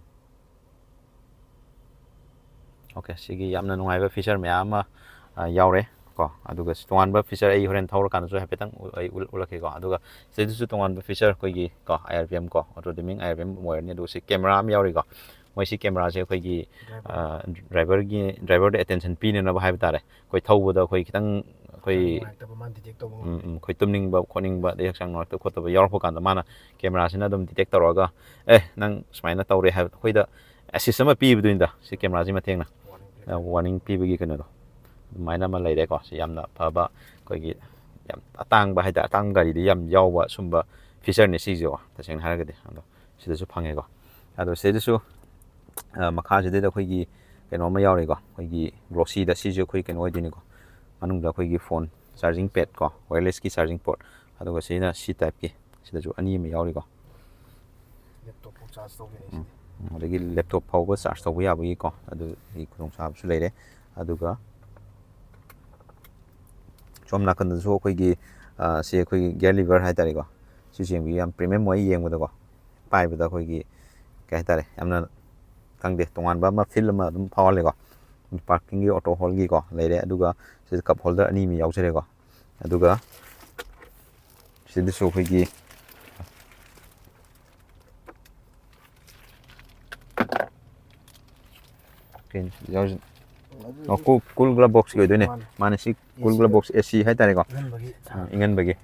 OK, ꯁꯤꯒꯤ ꯌꯥꯝꯅ ꯅꯨꯡꯉꯥꯏꯕ feature ꯃꯌꯥꯝ ꯑꯃ, ꯑ, ꯌꯥꯎꯔꯦ ꯀꯣ꯫ ꯑꯗꯨꯒ ꯇꯣꯉꯥꯟꯕ feature ꯑꯩ ꯍꯣꯔꯦꯟ ꯊꯧꯔꯀꯥꯟꯗꯁꯨ ꯍꯥꯏꯐꯦꯠꯇꯪ ꯎ-, ꯑꯩ ꯎꯠ-, ꯎꯠꯂꯛꯀꯦꯀꯣ꯫ ꯑꯗꯨꯒ ꯁꯤꯗꯁꯨ ꯇꯣꯉꯥꯟꯕ feature ꯑꯩꯈꯣꯏꯒꯤ ꯀꯣ, IRPM ꯀꯣ, auto dimming IRPM ꯑꯣꯏꯔꯅꯤ꯫ ꯑꯗꯨꯒ ꯁꯤ camera ꯑꯃ ꯌꯥꯎꯔꯤꯀꯣ꯫ ꯃꯣꯏ ꯁꯤ cameraꯁꯦ ꯑꯩꯈꯣꯏꯒꯤ, driver꯫ ꯑ, driverꯒꯤ, driverꯗ attention ꯄꯤꯅꯅꯕ ꯍꯥꯏꯕ ꯇꯥꯔꯦ꯫ ꯑꯩꯈꯣꯏ ꯊꯧꯕꯗ ꯑꯩꯈꯣꯏ ꯈꯤꯇꯪ ꯑꯩꯈꯣꯏ ꯅꯨꯡꯉꯥꯏꯇꯕ ꯃꯥ detect ꯇꯧꯕ ꯎꯝ, ꯉꯝꯕ꯫ ꯎꯝ, ꯑꯩꯈꯣꯏ ꯇꯨꯝꯅꯤꯡꯕ ꯈꯣꯠꯅꯤꯡꯕ, ꯑꯗꯩ ꯍꯛꯆꯥꯡ ꯅꯨꯡꯉꯥꯏꯇꯕ ꯈꯣꯠꯇꯕ ꯌꯥꯎꯔꯛꯄ ꯀꯥꯟꯗ ꯃꯥꯅ cameraꯁꯤꯅ ꯑꯗꯨꯝ detect ꯇꯧꯔꯒ, "ꯑꯦ, ꯅꯪ ꯁꯨꯃꯥꯏꯅ ꯇꯧꯔꯦ" ꯍꯥꯏꯕ ꯑꯩꯈꯣꯏꯗ assist ꯑꯃ ꯄꯤꯕꯗꯨꯅꯤꯗ, ꯁꯤ cameraꯁꯤ ꯃꯇꯦꯡꯅ꯫ Warning ꯑ, warning ꯄꯤꯕꯒꯤ ꯀꯩꯅꯣꯗꯣ ꯑꯗꯨꯃꯥꯏꯅ ꯑꯃ ꯂꯩꯔꯦꯀꯣ꯫ ꯁꯤ ꯌꯥꯝꯅ ꯐꯕ, ꯑꯩꯈꯣꯏꯒꯤ ꯌꯥꯝ ꯑꯇꯥꯡꯕ ꯍꯥꯏꯇꯥꯔꯦ, ꯑꯇꯥꯡꯕ ꯒꯥꯔꯤꯗ ꯌꯥꯝ ꯌꯥꯎꯕ ꯁꯨꯝꯕ featureꯅꯦ ꯁꯤꯁꯦꯀꯣ, ꯇꯁꯦꯡꯅ ꯍꯥꯏꯔꯒꯗꯤ꯫ ꯑꯗꯣ ꯁꯤꯗꯁꯨ ꯐꯪꯉꯦꯀꯣ꯫ ꯑꯗꯣ ꯁꯤꯗꯩꯗꯁꯨ, ꯑ, ꯃꯈꯥꯁꯤꯗꯩꯗ ꯑꯩꯈꯣꯏꯒꯤ ꯀꯩꯅꯣ ꯑꯃ ꯌꯥꯎꯔꯤꯀꯣ, ꯑꯩꯈꯣꯏꯒꯤ glossyꯗ꯫ ꯁꯤꯁꯨ ꯑꯩꯈꯣꯏ ꯀꯩꯅꯣ ꯑꯣꯏꯗꯣꯏꯅꯤꯀꯣ, ꯃꯅꯨꯡꯗ ꯑꯩꯈꯣꯏꯒꯤ phone charging pad ꯀꯣ, wirelessꯀꯤ charging port, ꯑꯗꯨꯒ ꯁꯤꯅ C typeꯀꯤ, ꯁꯤꯗꯁꯨ ꯑꯅꯤ ꯑꯃ ꯌꯥꯎꯔꯤꯀꯣ꯫ Laptop ꯐꯥꯎ charge ꯇꯧꯕ ꯌꯥꯏ ꯎꯝ꯫ ꯁꯤꯗꯤ꯫ ꯎꯝ, ꯑꯗꯒꯤ laptop ꯐꯥꯎꯕ charge ꯇꯧꯕ ꯌꯥꯕꯒꯤꯀꯣ, ꯑꯗꯨꯒꯤ ꯈꯨꯗꯣꯡꯆꯥꯕꯁꯨ ꯂꯩꯔꯦ꯫ ꯑꯗꯨꯒ ꯁꯣꯝ ꯅꯥꯀꯟꯗꯁꯨ ꯑꯩꯈꯣꯏꯒꯤ, ꯑ, ꯁꯤ ꯑꯩꯈꯣꯏꯒꯤ gear lever ꯍꯥꯏꯇꯥꯔꯦꯀꯣ, ꯁꯤꯁꯨ ꯌꯦꯡꯕꯤꯌꯨ, ꯌꯥꯝ premium ꯑꯣꯏ ꯌꯦꯡꯕꯗꯀꯣ꯫ ꯄꯥꯏꯕꯗ ꯑꯩꯈꯣꯏꯒꯤ, ꯀꯩ ꯍꯥꯏꯇꯥꯔꯦ, ꯌꯥꯝꯅ, ꯈꯪꯗꯦ, ꯇꯣꯉꯥꯟꯕ ꯑꯃ feel ꯑꯃ ꯑꯗꯨꯝ ꯐꯥꯎꯍꯜꯂꯦꯀꯣ꯫ Parkingꯒꯤ, auto holdꯒꯤꯀꯣ ꯂꯩꯔꯦ, ꯑꯗꯨꯒ ꯁꯤꯗ cup holder ꯑꯅꯤ ꯑꯃ ꯌꯥꯎꯖꯔꯦꯀꯣ꯫ ꯑꯗꯨꯒ ꯁꯤꯗꯁꯨ ꯑꯩꯈꯣꯏꯒꯤ ꯀꯩꯅꯣ ꯌꯥꯎꯔꯤ-, ꯑꯣ, cool, cool glove boxꯀꯤ ꯑꯣꯏꯗꯣꯏꯅꯦ꯫ ꯃꯥꯅꯦ꯫ ꯃꯥꯅꯦ, ꯁꯤ cool glove box, AC ꯍꯥꯏꯇꯥꯔꯦꯀꯣ꯫ ꯏꯪꯍꯟꯕꯒꯤ ꯑ, ꯏꯪꯍꯟꯕꯒꯤ꯫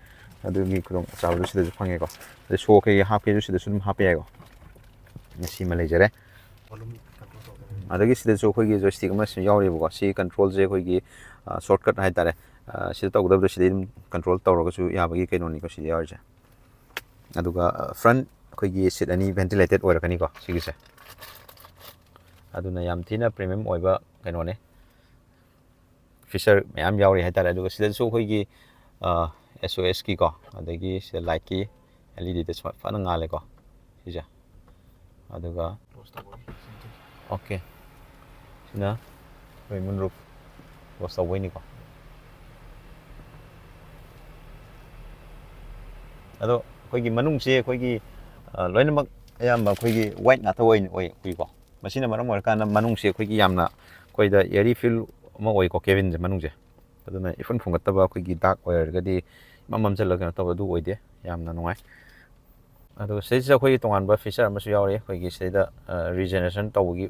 ꯑꯗꯨꯒꯤ ꯈꯨꯗꯣꯡ ꯆꯥꯕꯗꯨ ꯁꯤꯗꯁꯨ ꯐꯪꯉꯦꯀꯣ꯫ ꯑꯗꯩ ꯁꯣ ꯀꯩꯀꯩ ꯍꯥꯞꯀꯦꯁꯨ ꯁꯤꯗꯁꯨ ꯑꯗꯨꯝ ꯍꯥꯞꯄ ꯌꯥꯏꯀꯣ꯫ ꯁꯤꯃ ꯂꯩꯖꯔꯦ꯫ Volume control ꯇꯧꯒꯗꯕꯅꯤ꯫ ꯑꯗꯒꯤ ꯁꯤꯗꯁꯨ ꯑꯩꯈꯣꯏꯒꯤ joystick ꯑꯃꯁꯨ ꯌꯥꯎꯔꯤꯕꯀꯣ꯫ ꯁꯤ controlꯁꯦ ꯑꯩꯈꯣꯏꯒꯤ, ꯑ, shortcut ꯍꯥꯏꯇꯥꯔꯦ꯫ ꯑ, ꯁꯤꯗ ꯇꯧꯒꯗꯕꯗꯣ ꯁꯤꯗꯩ ꯑꯗꯨꯝ control ꯇꯧꯔꯒꯁꯨ ꯌꯥꯕꯒꯤ ꯀꯩꯅꯣꯅꯤꯀꯣ ꯁꯤꯗ ꯌꯥꯎꯔꯤꯁꯦ꯫ ꯑꯗꯨꯒ, ꯑ, front ꯑꯩꯈꯣꯏꯒꯤ seat ꯑꯅꯤ ventilated ꯑꯣꯏꯔꯛꯀꯅꯤꯀꯣ ꯁꯤꯒꯤꯁꯦ꯫ ꯑꯗꯨꯅ ꯌꯥꯝ ꯊꯤꯅ premium ꯑꯣꯏꯕ ꯀꯩꯅꯣꯅꯦ꯫ ꯐꯤꯆꯔ ꯃꯌꯥꯝ ꯌꯥꯎꯔꯤ ꯍꯥꯏꯇꯥꯔꯦ꯫ ꯑꯗꯨꯒ ꯁꯤꯗꯁꯨ ꯑꯩꯈꯣꯏꯒꯤ ꯑꯦꯁ ꯑꯣ ꯑꯦꯁꯀꯤꯀꯣ, ꯑꯗꯒꯤ ꯁꯤꯗ ꯂꯥꯏꯠꯀꯤ ꯑꯦꯜ ꯏ ꯗꯤꯗ ꯁꯨꯃꯥꯏꯅ ꯐꯖꯅ ꯉꯥꯜꯂꯦꯀꯣ ꯁꯤꯁꯦ꯫ ꯑꯗꯨꯒ ꯑꯣꯀꯦ, ꯁꯤꯅ ꯑꯩꯈꯣꯏ ꯃꯨꯟ ꯔꯨꯐ ꯀ꯭ꯂꯣꯁ ꯇꯧꯕꯩꯅꯤꯀꯣ꯫ ꯑꯗꯣ ꯑꯩꯈꯣꯏꯒꯤ ꯃꯅꯨꯡꯁꯦ ꯑꯩꯈꯣꯏꯒꯤ ꯂꯣꯏꯅꯃꯛ ꯑꯌꯥꯝꯕ ꯑꯩꯈꯣꯏꯒꯤ ꯋꯥꯏꯠ ꯉꯥꯛꯇ ꯑꯣꯏꯅ ꯑꯣꯏ ꯎꯏꯀꯣ꯫ ꯃꯁꯤꯅ ꯃꯔꯝ ꯑꯣꯏꯔꯀꯥꯟꯗ ꯃꯅꯨꯡꯁꯦ ꯑꯩꯈꯣꯏꯒꯤ ꯌꯥꯝꯅ ꯑꯩꯈꯣꯏꯗ ꯑꯦꯔꯤ ꯐꯤꯜ ꯑꯃ ꯑꯣꯏꯀꯣ ꯀꯦꯕꯤꯟꯁꯦ ꯃꯅꯨꯡꯁꯦ꯫ ꯑꯗꯨꯅ ꯏꯐꯨꯟ ꯐꯨꯡꯒꯠꯇꯕ, ꯑꯩꯈꯣꯏꯒꯤ ꯗꯥꯛ ꯑꯣꯏꯔꯒꯗꯤ ꯏꯃꯝ ꯃꯝꯁꯤꯜꯂꯒ ꯀꯩꯅꯣ ꯇꯧꯕ ꯑꯗꯨ ꯑꯣꯏꯗꯦ, ꯌꯥꯝꯅ ꯅꯨꯡꯉꯥꯏ꯫ ꯑꯗꯨꯒ ꯁꯤꯗꯩꯁꯤꯗ ꯑꯩꯈꯣꯏꯒꯤ ꯇꯣꯉꯥꯟꯕ ꯐꯤꯆꯔ ꯑꯃꯁꯨ ꯌꯥꯎꯔꯤ꯫ ꯑꯩꯈꯣꯏꯒꯤ ꯁꯤꯗꯩꯗ ꯔꯤꯖꯦꯅꯔꯦꯁꯟ ꯇꯧꯕꯒꯤ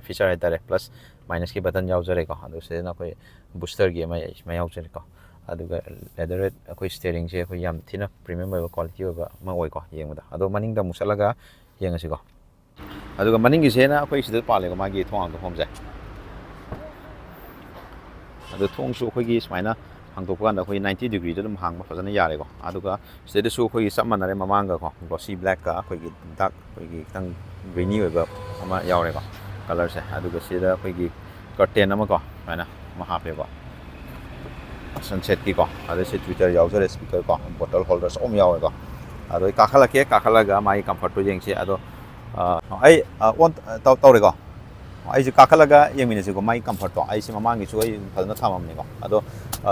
ꯐꯤꯆꯔ ꯍꯥꯏꯇꯥꯔꯦ, ꯄ꯭ꯂꯁ ꯃꯥꯏꯅꯁꯀꯤ ꯕꯇꯟ ꯌꯥꯎꯖꯔꯦꯀꯣ꯫ ꯑꯗꯨꯒ ꯁꯤꯗꯅ ꯑꯩꯈꯣꯏ ꯕꯨꯁꯇꯔꯒꯤ ꯑꯃ ꯑꯃ ꯌꯥꯎꯖꯔꯦꯀꯣ꯫ ꯑꯗꯨꯒ ꯂꯦꯗꯔꯦꯠ ꯑꯩꯈꯣꯏ ꯁ꯭ꯇꯦꯔꯤꯡꯁꯦ ꯑꯩꯈꯣꯏ ꯌꯥꯝ ꯊꯤꯅ ꯄ꯭ꯔꯤꯃꯤꯌꯝ ꯑꯣꯏꯕ ꯀ꯭ꯋꯥꯂꯤꯇꯤ ꯑꯣꯏꯕ ꯑꯃ ꯑꯣꯏꯀꯣ ꯌꯦꯡꯕꯗ꯫ ꯑꯗꯣ ꯃꯅꯤꯡꯗ ꯑꯃꯨꯛ ꯆꯠꯂꯒ ꯌꯦꯡꯉꯁꯤꯀꯣ꯫ ꯑꯗꯨꯒ ꯃꯅꯤꯡꯒꯤꯁꯦꯅ ꯑꯩꯈꯣꯏ ꯁꯤꯗ ꯄꯥꯜꯂꯦꯀꯣ, ꯃꯥꯒꯤ ꯊꯣꯡ ꯍꯥꯡꯗꯣꯛꯐꯝꯁꯦ꯫ ꯑꯗꯣ ꯊꯣꯡꯁꯨ ꯑꯩꯈꯣꯏꯒꯤ ꯁꯨꯃꯥꯏꯅ ꯍꯥꯡꯗꯣꯛꯄ ꯀꯥꯟꯗ ꯑꯩꯈꯣꯏ ꯅꯥꯏꯟꯇꯤ ꯗꯤꯒ꯭ꯔꯤꯗ ꯑꯗꯨꯝ ꯍꯥꯡꯕ ꯐꯖꯅ ꯌꯥꯔꯦꯀꯣ꯫ ꯑꯗꯨꯒ ꯁꯤꯗꯩꯗꯁꯨ ꯑꯩꯈꯣꯏꯒꯤ ꯆꯞ ꯃꯥꯟꯅꯔꯦ, ꯃꯃꯥꯡꯒꯀꯣ ꯒ꯭ꯂꯣꯁꯤ ꯕ꯭ꯂꯦꯛꯀ ꯑꯩꯈꯣꯏꯒꯤ ꯗꯥꯛ ꯑꯩꯈꯣꯏꯒꯤ ꯈꯤꯇꯪ ꯒ꯭ꯔꯤꯅꯤ ꯑꯣꯏꯕ ꯑꯃ ꯌꯥꯎꯔꯦꯀꯣ ꯀꯂꯔꯁꯦ꯫ ꯑꯗꯨꯒ ꯁꯤꯗ ꯑꯩꯈꯣꯏꯒꯤ ꯀꯔꯇꯦꯟ ꯑꯃꯀꯣ ꯁꯨꯃꯥꯏꯅ ꯑꯃ ꯍꯥꯞꯄꯦꯀꯣ, ꯁꯟꯁꯦꯠꯀꯤꯀꯣ꯫ ꯑꯗꯩ ꯁꯤ ꯇ꯭ꯋꯤꯇꯔ ꯌꯥꯎꯖꯔꯦ, ꯁ꯭ꯄꯤꯀꯔꯀꯣ, ꯕꯣꯇꯜ ꯍꯣꯜꯗꯔꯁꯨ ꯑꯃ ꯌꯥꯎꯋꯦꯀꯣ꯫ ꯑꯗꯣ ꯑꯩ ꯀꯥꯈꯠꯂꯛꯀꯦ, ꯀꯥꯈꯠꯂꯒ ꯃꯥꯒꯤ ꯀꯝꯐꯔꯠꯇꯣ ꯌꯦꯡꯁꯤ꯫ ꯑꯗꯣ ꯑ, ꯑꯩ ꯑ, ꯑꯣꯟ ꯇꯧ- ꯇꯧꯔꯦꯀꯣ꯫ ꯑꯩꯁꯦ ꯀꯥꯈꯠꯂꯒ ꯌꯦꯡꯃꯤꯟꯅꯁꯤꯀꯣ, ꯃꯥꯒꯤ ꯀꯝꯐꯔꯠꯇꯣ꯫ ꯑꯩꯁꯦ ꯃꯃꯥꯡꯒꯤꯁꯨ ꯑꯩ ꯐꯖꯅ ꯊꯝꯃꯝꯅꯤꯀꯣ꯫ ꯑꯗꯣ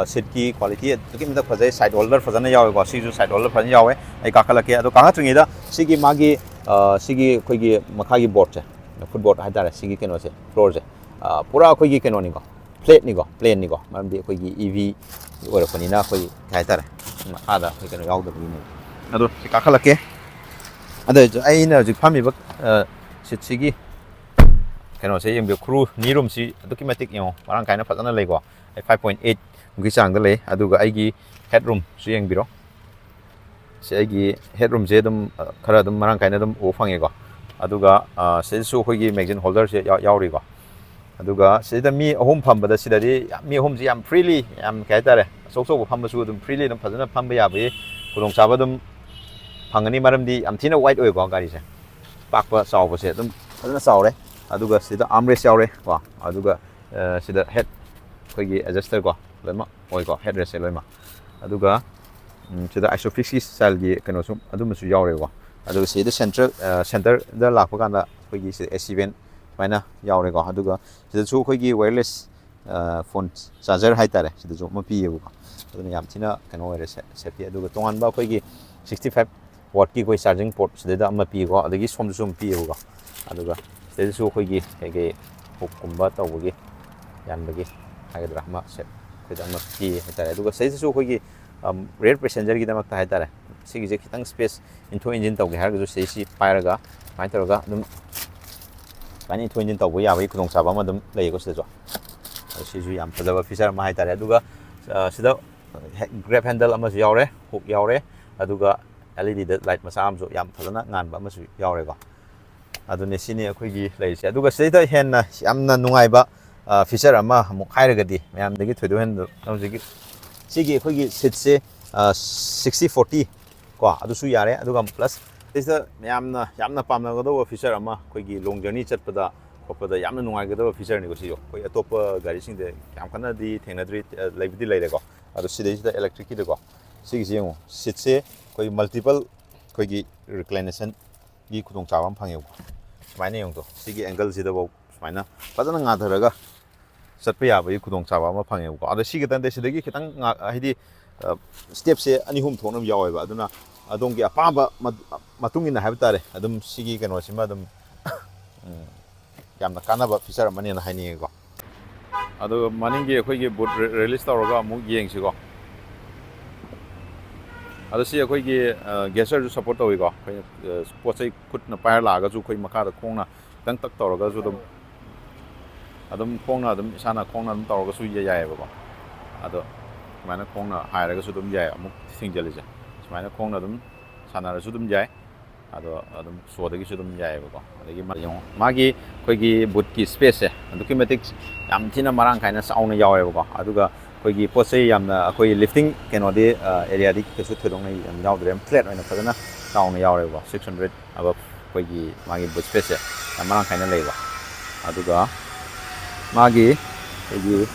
ꯁꯤꯠꯀꯤ ꯀ꯭ꯋꯥꯂꯤꯇꯤ ꯑꯗꯨꯛꯀꯤ ꯃꯇꯤꯛ ꯐꯖꯩ, ꯁꯥꯏꯠ ꯍꯣꯜꯗꯔ ꯐꯖꯅ ꯌꯥꯎꯋꯦꯀꯣ꯫ ꯁꯤꯁꯨ ꯁꯥꯏꯠ ꯍꯣꯜꯗꯔ ꯐꯖꯅ ꯌꯥꯎꯋꯦ꯫ ꯑꯩ ꯀꯥꯈꯠꯂꯛꯀꯦ꯫ ꯑꯗꯣ ꯀꯥꯈꯠꯇ꯭ꯔꯤꯉꯩꯗ ꯁꯤꯒꯤ ꯃꯥꯒꯤ ꯑ, ꯁꯤꯒꯤ ꯑꯩꯈꯣꯏꯒꯤ ꯃꯈꯥꯒꯤ ꯕꯣꯔꯗꯁꯦ, ꯐꯨꯠꯕꯣꯔꯗ ꯍꯥꯏꯇꯥꯔꯦ, ꯁꯤꯒꯤ ꯀꯩꯅꯣꯁꯦ, ꯐ꯭ꯂꯣꯔꯁꯦ, ꯑ, ꯄꯨꯔꯥ ꯑꯩꯈꯣꯏꯒꯤ ꯀꯩꯅꯣꯅꯤꯀꯣ, ꯐ꯭ꯂꯦꯠꯅꯤꯀꯣ, ꯄ꯭ꯂꯦꯟꯅꯤꯀꯣ꯫ ꯃꯔꯝꯗꯤ ꯑꯩꯈꯣꯏꯒꯤ ꯏ ꯚꯤ ꯑꯣꯏꯔꯛꯄꯅꯤꯅ ꯑꯩꯈꯣꯏ ꯀꯩ ꯍꯥꯏꯇꯥꯔꯦ, ꯃꯈꯥꯗ ꯑꯩꯈꯣꯏ ꯀꯩꯅꯣ ꯌꯥꯎꯗꯕꯒꯤꯅꯦ꯫ ꯑꯗꯣ ꯁꯤ ꯀꯥꯈꯠꯂꯛꯀꯦ꯫ ꯑꯗꯣ ꯑꯩꯅ ꯍꯧꯖꯤꯛ ꯐꯝꯃꯤꯕ ꯑ, ꯁꯤꯠꯁꯤꯒꯤ ꯀꯩꯅꯣꯁꯦ ꯌꯦꯡꯕꯤꯌꯨ, ꯈꯨꯔꯨ ꯅꯤ ꯔꯨꯝꯁꯤ ꯑꯗꯨꯛꯀꯤ ꯃꯇꯤꯛ ꯌꯦꯡꯉꯣ, ꯃꯔꯥꯡ ꯀꯥꯏꯅ ꯐꯖꯅ ꯂꯩꯀꯣ꯫ ꯑꯩ ꯐꯥꯏꯚ ꯄꯣꯏꯟ ꯑꯩꯠ ꯃꯨꯛꯀꯤ ꯆꯥꯡꯗ ꯂꯩ꯫ ꯑꯗꯨꯒ ꯑꯩꯒꯤ ꯍꯦꯠ ꯔꯨꯝꯁꯨ ꯌꯦꯡꯕꯤꯔꯣ꯫ ꯁꯤ ꯑꯩꯒꯤ ꯍꯦꯠ ꯔꯨꯝꯁꯦ ꯑꯗꯨꯝ ꯑ, ꯈꯔ ꯑꯗꯨꯝ ꯃꯔꯥꯡ ꯀꯥꯏꯅ ꯑꯗꯨꯝ ꯎꯕ ꯐꯪꯉꯦꯀꯣ꯫ ꯑꯗꯨꯒ ꯑ, ꯁꯤꯗꯁꯨ ꯑꯩꯈꯣꯏꯒꯤ ꯃꯦꯒꯖꯤꯟ ꯍꯣꯜꯗꯔꯁꯦ ꯌꯥꯎ- ꯌꯥꯎꯔꯤꯀꯣ꯫ ꯑꯗꯨꯒ ꯁꯤꯗ ꯃꯤ ꯑꯍꯨꯝ ꯐꯝꯕꯗ ꯁꯤꯗꯗꯤ ꯌꯥꯝ, ꯃꯤ ꯑꯍꯨꯝꯁꯤ ꯌꯥꯝ ꯐ꯭ꯔꯤꯂꯤ, ꯌꯥꯝ ꯀꯩ ꯍꯥꯏꯇꯥꯔꯦ, ꯑꯆꯧ ꯑꯆꯧꯕ ꯐꯝꯕꯁꯨ ꯑꯗꯨꯝ ꯐ꯭ꯔꯤꯂꯤ ꯑꯗꯨꯝ ꯐꯖꯅ ꯐꯝꯕ ꯌꯥꯕꯒꯤ ꯈꯨꯗꯣꯡꯆꯥꯕ ꯑꯗꯨꯝ ꯐꯪꯒꯅꯤ꯫ ꯃꯔꯝꯗꯤ ꯌꯥꯝ ꯊꯤꯅ ꯋꯥꯏꯠ ꯑꯣꯏꯀꯣ ꯒꯥꯔꯤꯁꯦ, ꯄꯥꯛꯄ ꯆꯥꯎꯕꯁꯦ ꯑꯗꯨꯝ ꯐꯖꯅ ꯆꯥꯎꯔꯦ꯫ ꯑꯗꯨꯒ ꯁꯤꯗ ꯑꯥꯔꯝ ꯔꯦꯁ ꯌꯥꯎꯔꯦ ꯀꯣ꯫ ꯑꯗꯨꯒ ꯑ, ꯁꯤꯗ ꯍꯦꯠ ꯑꯩꯈꯣꯏꯒꯤ ꯑꯦꯗꯖꯁꯇꯔ ꯀꯣ, ꯂꯣꯏꯅꯃꯛ ꯑꯣꯏꯀꯣ, ꯍꯦꯠ ꯔꯦꯁꯁꯦ ꯂꯣꯏꯅꯃꯛ꯫ ꯑꯗꯨꯒ ꯎꯝ, ꯁꯤꯗ ꯑꯥꯏꯁꯣꯐꯤꯛꯁꯀꯤ ꯁ꯭ꯇꯥꯏꯜꯒꯤ ꯀꯩꯅꯣꯁꯨ ꯑꯗꯨꯝꯕꯁꯨ ꯌꯥꯎꯔꯦꯀꯣ꯫ ꯑꯗꯨꯒ ꯁꯤꯗ ꯁꯦꯟꯇ꯭ꯔꯦꯜ, ꯁꯦꯟꯇꯔꯗ ꯂꯥꯛꯄ ꯀꯥꯟꯗ ꯑꯩꯈꯣꯏꯒꯤ ꯁꯤꯗ ꯑꯦ ꯁꯤ ꯚꯦꯟ ꯁꯨꯃꯥꯏꯅ ꯌꯥꯎꯔꯦꯀꯣ꯫ ꯑꯗꯨꯒ ꯁꯤꯗꯁꯨ ꯑꯩꯈꯣꯏꯒꯤ ꯋꯥꯌꯔꯂꯦꯁ ꯐꯣꯟ ꯆꯥꯔꯖꯔ ꯍꯥꯏꯇꯥꯔꯦ, ꯁꯤꯗꯁꯨ ꯑꯃ ꯄꯤꯌꯦꯕꯀꯣ꯫ ꯑꯗꯨꯅ ꯌꯥꯝ ꯊꯤꯅ ꯀꯩꯅꯣ ꯑꯣꯏꯔꯦ, ꯁꯦ-, ꯁꯦꯐꯇꯤ꯫ ꯑꯗꯨꯒ ꯇꯣꯉꯥꯟꯕ ꯑꯩꯈꯣꯏꯒꯤ ꯁꯤꯛꯁꯇꯤ ꯐꯥꯏꯚ ꯋꯥꯠꯀꯤ ꯑꯩꯈꯣꯏ ꯆꯥꯔꯖꯤꯡ ꯄꯣꯔꯠ ꯁꯤꯗꯩꯗ ꯑꯃ ꯄꯤꯌꯦꯀꯣ, ꯑꯗꯒꯤ ꯁꯣꯝꯗꯁꯨ ꯑꯃ ꯄꯤꯌꯦꯕꯀꯣ꯫ ꯑꯗꯨꯒ ꯁꯤꯗꯩꯗꯁꯨ ꯑꯩꯈꯣꯏꯒꯤ ꯀꯩꯀꯩ ꯍꯨꯛꯀꯨꯝꯕ ꯇꯧꯕꯒꯤ, ꯌꯥꯟꯕꯒꯤ ꯍꯥꯏꯒꯗ꯭ꯔꯥ, ꯑꯃ ꯁꯦ-, ꯑꯩꯈꯣꯏꯗ ꯑꯃ ꯄꯤꯌꯦ ꯍꯥꯏꯇꯥꯔꯦ꯫ ꯑꯗꯨꯒ ꯁꯤꯗꯩꯗꯁꯨ ꯑꯩꯈꯣꯏꯒꯤ ꯔꯦꯌꯔ ꯄꯦꯁꯦꯟꯖꯔꯒꯤꯗꯃꯛꯇ ꯍꯥꯏꯇꯥꯔꯦ, ꯁꯤꯒꯤꯁꯦ ꯈꯤꯇꯪ ꯁ꯭ꯄꯦꯁ ꯏꯟꯊꯣꯛ ꯏꯟꯁꯤꯟ ꯇꯧꯒꯦ ꯍꯥꯏꯔꯒꯁꯨ ꯁꯤꯗꯩꯁꯤ ꯄꯥꯏꯔꯒ ꯁꯨꯃꯥꯏꯅ ꯇꯧꯔꯒ ꯑꯗꯨꯝ ꯁꯨꯃꯥꯏꯅ ꯏꯟꯊꯣꯛ ꯏꯟꯁꯤꯟ ꯇꯧꯕ ꯌꯥꯕꯒꯤ ꯈꯨꯗꯣꯡꯆꯥꯕ ꯑꯃ ꯑꯗꯨꯝ ꯂꯩꯌꯦꯀꯣ ꯁꯤꯗꯁꯨ꯫ ꯑꯗꯣ ꯁꯤꯁꯨ ꯌꯥꯝ ꯐꯖꯕ ꯐꯤꯆꯔ ꯑꯃ ꯍꯥꯏꯇꯥꯔꯦ꯫ ꯑꯗꯨꯒ ꯑ, ꯁꯤꯗ ꯒ꯭ꯔꯦꯞ ꯍꯦꯟꯗꯜ ꯑꯃꯁꯨ ꯌꯥꯎꯔꯦ, ꯍꯨꯛ ꯌꯥꯎꯔꯦ, ꯑꯗꯨꯒ ꯑꯦꯜ ꯏ ꯗꯤꯗ ꯂꯥꯏꯠ ꯃꯆꯥ ꯑꯃꯁꯨ ꯌꯥꯝ ꯐꯖꯅ ꯉꯥꯟꯕ ꯑꯃꯁꯨ ꯌꯥꯎꯔꯦꯀꯣ꯫ ꯑꯗꯨꯅꯦ, ꯁꯤꯅꯤ ꯑꯩꯈꯣꯏꯒꯤ ꯂꯩꯔꯤꯁꯦ꯫ ꯑꯗꯨꯒ ꯁꯤꯗꯩꯗ ꯍꯦꯟꯅ ꯌꯥꯝꯅ ꯅꯨꯡꯉꯥꯏꯕ, ꯑ, ꯐꯤꯆꯔ ꯑꯃ ꯑꯃꯨꯛ ꯍꯥꯏꯔꯒꯗꯤ, ꯃꯌꯥꯝꯗꯒꯤ ꯊꯣꯏꯗꯣꯛ ꯍꯦꯟꯗꯣꯛꯅ ꯍꯧꯖꯤꯛꯀꯤ ꯁꯤꯒꯤ ꯑꯩꯈꯣꯏꯒꯤ ꯁꯤꯠꯁꯦ, ꯑ, ꯁꯤꯛꯁꯇꯤ ꯐꯣꯔꯇꯤ ꯀꯣ, ꯑꯗꯨꯁꯨ ꯌꯥꯔꯦ꯫ ꯑꯗꯨꯒ ꯄ꯭ꯂꯁ ꯁꯤꯗ ꯃꯌꯥꯝꯅ ꯌꯥꯝꯅ ꯄꯥꯝꯅꯒꯗꯧꯕ ꯐꯤꯆꯔ ꯑꯃ, ꯑꯩꯈꯣꯏꯒꯤ ꯂꯣꯡ ꯖꯔꯅꯤ ꯆꯠꯄꯗ ꯈꯣꯠꯄꯗ ꯌꯥꯝꯅ ꯅꯨꯡꯉꯥꯏꯒꯗꯕ ꯐꯤꯆꯔꯅꯤꯀꯣ ꯁꯤꯁꯨ꯫ ꯑꯩꯈꯣꯏ ꯑꯇꯣꯞꯄ ꯒꯥꯔꯤꯁꯤꯡꯗ ꯌꯥꯝ ꯀꯟꯅꯗꯤ ꯊꯦꯡꯅꯗ꯭ꯔꯤ, ꯑ, ꯂꯩꯕꯨꯗꯤ ꯂꯩꯔꯦꯀꯣ꯫ ꯑꯗꯣ ꯁꯤꯗꯩꯁꯤꯗ ꯏꯂꯦꯛꯇ꯭ꯔꯤꯛꯀꯤꯗꯀꯣ, ꯁꯤꯒꯤꯁꯦ ꯌꯦꯡꯉꯨ, ꯁꯤꯠꯁꯦ ꯑꯩꯈꯣꯏ ꯃꯜꯇꯤꯄꯜ ꯑꯩꯈꯣꯏꯒꯤ ꯔꯤꯀ꯭ꯂꯥꯏꯅꯦꯁꯟꯒꯤ ꯈꯨꯗꯣꯡꯆꯥꯕ ꯑꯃ ꯐꯪꯉꯦꯕꯀꯣ꯫ ꯁꯨꯃꯥꯏꯅ ꯌꯦꯡꯉꯨꯗꯣ, ꯁꯤꯒꯤ ꯑꯦꯡꯒꯜꯁꯤꯗꯐꯥꯎ ꯁꯨꯃꯥꯏꯅ ꯐꯖꯅ ꯉꯥꯊꯔꯒ ꯆꯠꯄ ꯌꯥꯕꯒꯤ ꯈꯨꯗꯣꯡꯆꯥꯕ ꯑꯃ ꯐꯪꯉꯦꯕꯀꯣ꯫ ꯑꯗꯣ ꯁꯤꯒꯤ ꯇꯟꯗꯦ, ꯁꯤꯗꯒꯤ ꯈꯤꯇꯪ ꯉꯥ-, ꯍꯥꯏꯗꯤ, ꯑ, ꯁ꯭ꯇꯦꯞꯁꯦ ꯑꯅꯤ ꯑꯍꯨꯝ ꯊꯣꯛꯅ ꯌꯥꯎꯋꯦꯕ꯫ ꯑꯗꯨꯅ ꯑꯗꯣꯝꯒꯤ ꯑꯄꯥꯝꯕ ꯃ-, ꯃꯇꯨꯡ ꯏꯟꯅ ꯍꯥꯏꯕ ꯇꯥꯔꯦ, ꯑꯗꯨꯝ ꯁꯤꯒꯤ ꯀꯩꯅꯣꯁꯤꯃ ꯑꯗꯨꯝ, ꯎꯝ, ꯌꯥꯝꯅ ꯀꯥꯟꯅꯕ ꯐꯤꯆꯔ ꯑꯃꯅꯦꯅ ꯍꯥꯏꯅꯤꯡꯉꯦꯀꯣ꯫ ꯑꯗꯨꯒ ꯃꯅꯤꯡꯒꯤ ꯑꯩꯈꯣꯏꯒꯤ ꯕꯨꯠ ꯔꯤ-, ꯔꯤꯂꯤꯁ ꯇꯧꯔꯒ ꯑꯃꯨꯛ ꯌꯦꯡꯁꯤꯀꯣ꯫ ꯑꯗꯣ ꯁꯤ ꯑꯩꯈꯣꯏꯒꯤ, ꯑ, ꯒꯦꯁꯆꯔꯁꯨ ꯁꯞꯄꯣꯔꯠ ꯇꯧꯋꯤꯀꯣ꯫ ꯑꯩꯈꯣꯏꯅ, ꯑ, ꯄꯣꯠ ꯆꯩ ꯈꯨꯠꯅ ꯄꯥꯏꯔ ꯂꯥꯛꯑꯒꯁꯨ ꯑꯩꯈꯣꯏ ꯃꯈꯥꯗ ꯈꯣꯡꯅ ꯈꯤꯇꯪ ꯇꯛ ꯇꯧꯔꯒꯁꯨ ꯑꯗꯨꯝ, ꯑꯗꯨꯝ ꯈꯣꯡꯅ ꯑꯗꯨꯝ, ꯏꯁꯥꯅ ꯈꯣꯡꯅ ꯑꯗꯨꯝ ꯇꯧꯔꯒꯁꯨ ꯌꯥꯏꯌꯦꯕꯀꯣ꯫ ꯑꯗꯣ ꯁꯨꯃꯥꯏꯅ ꯈꯣꯡꯅ ꯍꯥꯏꯔꯒꯁꯨ ꯑꯗꯨꯝ ꯌꯥꯏ, ꯑꯃꯨꯛ ꯊꯤꯡꯖꯤꯜꯂꯤꯁꯦ꯫ ꯁꯨꯃꯥꯏꯅ ꯈꯣꯡꯅ ꯑꯗꯨꯝ ꯁꯥꯟꯅꯔꯁꯨ ꯑꯗꯨꯝ ꯌꯥꯏ꯫ ꯑꯗꯣ ꯑꯗꯨꯝ ꯁꯣꯗꯒꯤꯁꯨ ꯑꯗꯨꯝ ꯌꯥꯏꯌꯦꯕꯀꯣ꯫ ꯑꯗꯒꯤ ꯃꯥ-, ꯌꯦꯡꯉꯣ, ꯃꯥꯒꯤ ꯑꯩꯈꯣꯏꯒꯤ ꯕꯨꯠꯀꯤ ꯁ꯭ꯄꯦꯁꯁꯦ ꯑꯗꯨꯛꯀꯤ ꯃꯇꯤꯛ ꯌꯥꯝ ꯊꯤꯅ ꯃꯔꯥꯡ ꯀꯥꯏꯅ ꯆꯥꯎꯅ ꯌꯥꯎꯋꯦꯕꯀꯣ꯫ ꯑꯗꯨꯒ ꯑꯩꯈꯣꯏꯒꯤ ꯄꯣꯠ ꯆꯩ ꯌꯥꯝꯅ, ꯑꯩꯈꯣꯏ ꯂꯤꯐꯇꯤꯡ ꯀꯩꯅꯣꯗꯤ, ꯑ, ꯑꯦꯔꯤꯌꯥꯗꯤ ꯀꯩꯁꯨ ꯊꯣꯏꯗꯣꯛꯅ ꯌꯥꯝ ꯌꯥꯎꯗ꯭ꯔꯦ, ꯌꯥꯝ ꯐ꯭ꯂꯦꯠ ꯑꯣꯏꯅ ꯐꯖꯅ ꯆꯥꯎꯅ ꯌꯥꯎꯔꯦꯕꯀꯣ꯫ ꯁꯤꯛꯁ ꯍꯟꯗ꯭ꯔꯦꯠ ꯑꯕꯞ ꯑꯩꯈꯣꯏꯒꯤ ꯃꯥꯒꯤ ꯕꯨꯠ ꯁ꯭ꯄꯦꯁꯁꯦ ꯌꯥꯝ ꯃꯔꯥꯡ ꯀꯥꯏꯅ ꯂꯩꯕ꯫ ꯑꯗꯨꯒ ꯃꯥꯒꯤ ꯑꯩꯈꯣꯏꯒꯤ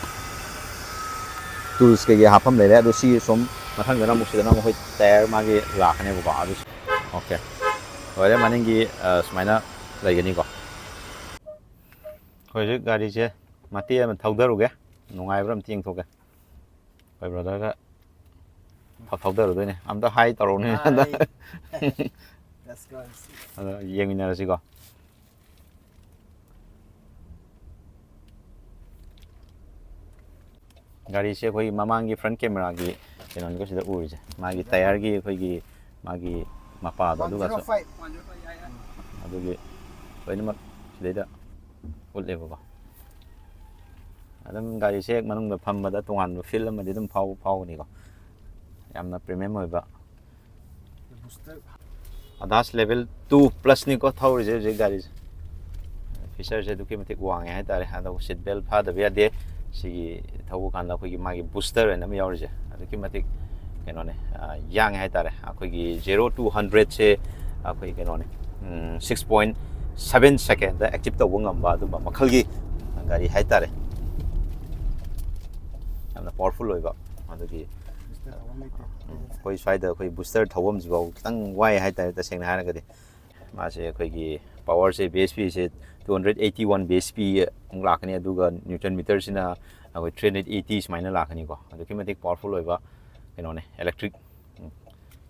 ꯇꯨꯜꯁ ꯀꯩꯀꯩ ꯍꯥꯞꯐꯝ ꯂꯩꯔꯦ꯫ ꯑꯗꯣ ꯁꯤ ꯁꯨꯝ ꯃꯊꯪꯗꯅ ꯑꯃꯨꯛ ꯁꯤꯗꯅ ꯑꯃꯨꯛ ꯑꯩꯈꯣꯏ ꯇꯥꯌꯔ ꯃꯥꯒꯤ ꯂꯥꯛꯀꯅꯦꯕꯀꯣ꯫ ꯑꯗꯨ ꯑꯣꯀꯦ, ꯂꯣꯏꯔꯦ꯫ ꯃꯅꯤꯡꯒꯤ ꯑ, ꯁꯨꯃꯥꯏꯅ ꯂꯩꯒꯅꯤꯀꯣ꯫ ꯑꯩꯈꯣꯏ ꯍꯧꯖꯤꯛ ꯒꯥꯔꯤꯁꯦ ꯃꯇꯦꯛ ꯑꯃ ꯊꯧꯗꯔꯨꯒꯦ, ꯅꯨꯡꯉꯥꯏꯕ꯭ꯔꯥ ꯑꯝꯇ ꯌꯦꯡꯊꯣꯛꯀꯦ꯫ ꯑꯩꯈꯣꯏ ꯕ꯭ꯔꯗꯔꯒ ꯐ ꯊꯧꯗꯔꯨꯗꯣꯏꯅꯦ꯫ ꯑꯝꯇ ꯍꯥꯏ ꯇꯧꯔꯛꯎꯅꯦ꯫ ꯑꯝꯇ ꯑꯗꯣ ꯌꯦꯡꯃꯤꯟꯅꯔꯁꯤꯀꯣ꯫ ꯒꯥꯔꯤꯁꯦ ꯑꯩꯈꯣꯏ ꯃꯃꯥꯡꯒꯤ ꯐ꯭ꯔꯟ ꯀꯦꯃꯦꯔꯥꯒꯤ ꯀꯩꯅꯣꯅꯤꯀꯣ, ꯁꯤꯗ ꯎꯔꯤꯁꯦ ꯃꯥꯒꯤ ꯇꯥꯌꯔꯒꯤ ꯑꯩꯈꯣꯏꯒꯤ ꯃꯥꯒꯤ ꯃꯄꯥꯗꯣ, ꯑꯗꯨꯒꯁꯨ ꯑꯗꯨꯒꯤ ꯂꯣꯏꯅꯃꯛ ꯁꯤꯗꯩꯗ ꯎꯠꯂꯦꯕꯀꯣ꯫ ꯑꯗꯨꯝ ꯒꯥꯔꯤꯁꯦ ꯍꯦꯛ ꯃꯅꯨꯡꯗ ꯐꯝꯕꯗ ꯇꯣꯉꯥꯟꯕ ꯐꯤꯜ ꯑꯃꯗꯤ ꯑꯗꯨꯝ ꯐꯥꯎ ꯐꯥꯎꯒꯅꯤꯀꯣ꯫ ꯌꯥꯝꯅ ꯄ꯭ꯔꯤꯃꯤꯌꯝ ꯑꯣꯏꯕ꯫ ꯑꯗꯥꯁ ꯂꯦꯚꯦꯜ ꯇꯨ ꯄ꯭ꯂꯁꯅꯤꯀꯣ ꯊꯧꯔꯤꯁꯦ ꯍꯧꯖꯤꯛ ꯒꯥꯔꯤꯁꯦ꯫ ꯐꯤꯆꯔꯁꯦ ꯑꯗꯨꯛꯀꯤ ꯃꯇꯤꯛ ꯋꯥꯡꯉꯦ ꯍꯥꯏꯇꯥꯔꯦ꯫ ꯑꯗꯣ ꯁꯤꯠ ꯕꯦꯜ ꯐꯥꯗꯕ ꯌꯥꯗꯦ꯫ ꯁꯤꯒꯤ ꯊꯧꯕ ꯀꯥꯟꯗ ꯑꯩꯈꯣꯏꯒꯤ ꯃꯥꯒꯤ ꯕꯨꯁꯇꯔ ꯍꯥꯏꯅ ꯑꯃ ꯌꯥꯎꯔꯤꯁꯦ ꯑꯗꯨꯛꯀꯤ ꯃꯇꯤꯛ ꯀꯩꯅꯣꯅꯦ, ꯑ, ꯌꯥꯡꯉꯦ ꯍꯥꯏꯇꯥꯔꯦ꯫ ꯑꯩꯈꯣꯏꯒꯤ ꯖꯦꯔꯣ ꯇꯨ ꯍꯟꯗ꯭ꯔꯦꯠꯁꯦ ꯑꯩꯈꯣꯏ ꯀꯩꯅꯣꯅꯦ, six point seven second achieve ꯇꯧꯕ ꯉꯝꯕ ꯑꯗꯨꯝꯕ ꯃꯈꯜꯒꯤ ꯒꯥꯔꯤ ꯍꯥꯏꯇꯥꯔꯦ꯫ ꯌꯥꯝꯅ ꯄꯋꯥꯔꯐꯨꯜ ꯑꯣꯏꯕ꯫ ꯑꯗꯨꯒꯤ ꯎꯝ, ꯑꯩꯈꯣꯏ ꯁ꯭ꯋꯥꯏꯗ ꯑꯩꯈꯣꯏ ꯕꯨꯁꯇꯔ ꯊꯧꯐꯝꯁꯤꯐꯥꯎ ꯈꯤꯇꯪ ꯋꯥꯏ ꯍꯥꯏꯇꯥꯔꯦ꯫ ꯇꯁꯦꯡꯅ ꯍꯥꯏꯔꯒꯗꯤ ꯃꯥꯁꯦ ꯑꯩꯈꯣꯏꯒꯤ ꯄꯋꯥꯔꯁꯦ, ꯕꯤ ꯑꯦꯁ ꯄꯤꯁꯦ two hundred eighty one B S P ꯑꯃꯨꯛ ꯂꯥꯛꯀꯅꯤ, ꯑꯗꯨꯒ ꯅ꯭ꯌꯨꯇꯟ ꯃꯤꯇꯔꯁꯤꯅ ꯑꯩꯈꯣꯏ ꯊ꯭ꯔꯤ ꯍꯟꯗ꯭ꯔꯦꯠ ꯑꯩꯠꯇꯤ ꯁꯨꯃꯥꯏꯅ ꯂꯥꯛꯀꯅꯤꯀꯣ꯫ ꯑꯗꯨꯛꯀꯤ ꯃꯇꯤꯛ ꯄꯋꯥꯔꯐꯨꯜ ꯑꯣꯏꯕ ꯀꯩꯅꯣꯅꯦ, ꯏꯂꯦꯛꯇ꯭ꯔꯤꯛ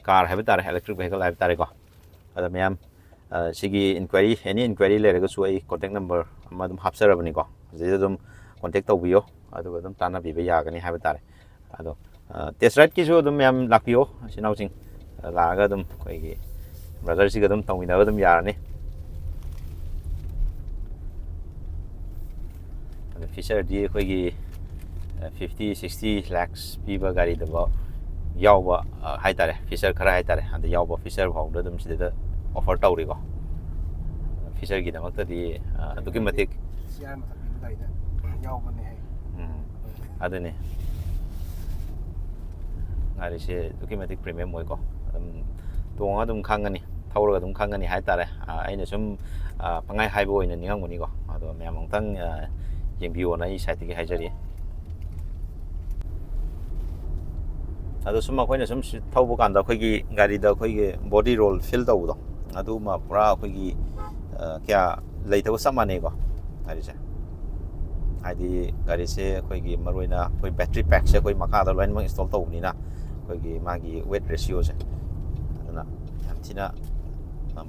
ꯀꯥꯔ ꯍꯥꯏꯕ ꯇꯥꯔꯦ, ꯏꯂꯦꯛꯇ꯭ꯔꯤꯛ ꯚꯦꯍꯤꯀꯜ ꯍꯥꯏꯕ ꯇꯥꯔꯦꯀꯣ꯫ ꯑꯗ ꯃꯌꯥꯝ, ꯑ, ꯁꯤꯒꯤ ꯏꯟꯀ꯭ꯋꯥꯏꯔꯤ, ꯑꯦꯅꯤ ꯏꯟꯀ꯭ꯋꯥꯏꯔꯤ ꯂꯩꯔꯒꯁꯨ ꯑꯩ ꯀꯣꯟꯇꯦꯛ ꯅꯝꯕꯔ ꯑꯃ ꯑꯗꯨꯝ ꯍꯥꯞꯆꯔꯕꯅꯤꯀꯣ꯫ ꯁꯤꯗ ꯑꯗꯨꯝ ꯀꯣꯟꯇꯦꯛ ꯇꯧꯕꯤꯌꯣ, ꯑꯗꯨꯒ ꯑꯗꯨꯝ ꯇꯥꯟꯅꯕꯤꯕ ꯌꯥꯒꯅꯤ ꯍꯥꯏꯕ ꯇꯥꯔꯦ꯫ ꯑꯗꯣ, ꯑ, ꯇꯦꯁ ꯔꯥꯏꯗꯀꯤꯁꯨ ꯑꯗꯨꯝ ꯃꯌꯥꯝ ꯂꯥꯛꯄꯤꯌꯣ, ꯏꯆꯤꯟ ꯏꯅꯥꯎꯁꯤꯡ꯫ ꯑ, ꯂꯥꯛꯑꯒ ꯑꯗꯨꯝ ꯑꯩꯈꯣꯏꯒꯤ ꯕ꯭ꯔꯗꯔꯁꯤꯒ ꯑꯗꯨꯝ ꯇꯧꯃꯤꯟꯅꯕ ꯑꯗꯨꯝ ꯌꯥꯔꯅꯤ꯫ ꯑꯗꯣ ꯐꯤꯆꯔꯗꯤ ꯑꯩꯈꯣꯏꯒꯤ, ꯑ, ꯐꯤꯐꯇꯤ, ꯁꯤꯛꯁꯇꯤ ꯂꯥꯛꯁ ꯄꯤꯕ ꯒꯥꯔꯤꯗꯐꯥꯎ ꯌꯥꯎꯕ, ꯑ, ꯍꯥꯏꯇꯥꯔꯦ, ꯐꯤꯆꯔ ꯈꯔ ꯍꯥꯏꯇꯥꯔꯦ, ꯑꯗ ꯌꯥꯎꯕ ꯐꯤꯆꯔ ꯐꯥꯎꯗ ꯑꯗꯨꯝ ꯁꯤꯗꯩꯗ ꯑꯣꯐꯔ ꯇꯧꯔꯤꯀꯣ꯫ ꯐꯤꯆꯔꯒꯤꯗꯃꯛꯇꯗꯤ, ꯑ, ꯑꯗꯨꯛꯀꯤ ꯃꯇꯤꯛ ꯁꯤ ꯑꯥꯔ ꯃꯊꯛꯀꯤ ꯒꯥꯔꯤꯗ ꯌꯥꯎꯕꯅꯦ ꯍꯥꯏ꯫ ꯎꯝ, ꯑꯗꯨꯅꯦ꯫ ꯒꯥꯔꯤꯁꯦ ꯑꯗꯨꯛꯀꯤ ꯃꯇꯤꯛ ꯄ꯭ꯔꯤꯃꯤꯌꯝ ꯑꯣꯏꯀꯣ꯫ ꯑꯗꯨꯝ ꯇꯣꯡꯉꯒ ꯑꯗꯨꯝ ꯈꯪꯒꯅꯤ, ꯊꯧꯔꯒ ꯑꯗꯨꯝ ꯈꯪꯒꯅꯤ ꯍꯥꯏꯇꯥꯔꯦ꯫ ꯑ, ꯑꯩꯅ ꯁꯨꯝ, ꯑ, ꯄꯪꯍꯥꯏ ꯍꯥꯏꯕ ꯑꯣꯏꯅ ꯅꯤꯡꯉꯝꯒꯅꯤꯀꯣ꯫ ꯑꯗꯣ ꯃꯌꯥꯝ ꯑꯃꯨꯛꯇꯪ, ꯑ, ꯌꯦꯡꯕꯤꯌꯣꯅ ꯑꯩ ꯁꯥꯏꯠꯇꯒꯤ ꯍꯥꯏꯖꯔꯤ꯫ ꯑꯗꯣ ꯁꯨꯝ ꯑꯩꯈꯣꯏꯅ ꯁꯨꯝ ꯁꯤ ꯊꯧꯕ ꯀꯥꯟꯗ ꯑꯩꯈꯣꯏꯒꯤ ꯒꯥꯔꯤꯗ ꯑꯩꯈꯣꯏꯒꯤ ꯕꯣꯗꯤ ꯔꯣꯜ ꯐꯤꯜ ꯇꯧꯕꯗꯣ, ꯑꯗꯨꯃ ꯄꯨꯔꯥ ꯑꯩꯈꯣꯏꯒꯤ, ꯑ, ꯀꯌꯥ ꯂꯩꯇꯕ ꯆꯞ ꯃꯥꯟꯅꯩꯀꯣ ꯒꯥꯔꯤꯁꯦ꯫ ꯍꯥꯏꯗꯤ ꯒꯥꯔꯤꯁꯦ ꯑꯩꯈꯣꯏꯒꯤ ꯃꯔꯨꯑꯣꯏꯅ ꯑꯩꯈꯣꯏ ꯕꯦꯇ꯭ꯔꯤ ꯄꯦꯛꯁꯦ ꯑꯩꯈꯣꯏ ꯃꯈꯥꯗ ꯂꯣꯏꯅꯃꯛ ꯏꯟꯁꯇꯣꯜ ꯇꯧꯕꯅꯤꯅ, ꯑꯩꯈꯣꯏꯒꯤ ꯃꯥꯒꯤ ꯋꯦꯠ ꯔꯦꯁꯤꯌꯣꯁꯦ ꯑꯗꯨꯅ ꯌꯥꯝ ꯊꯤꯅ, ꯑꯝ,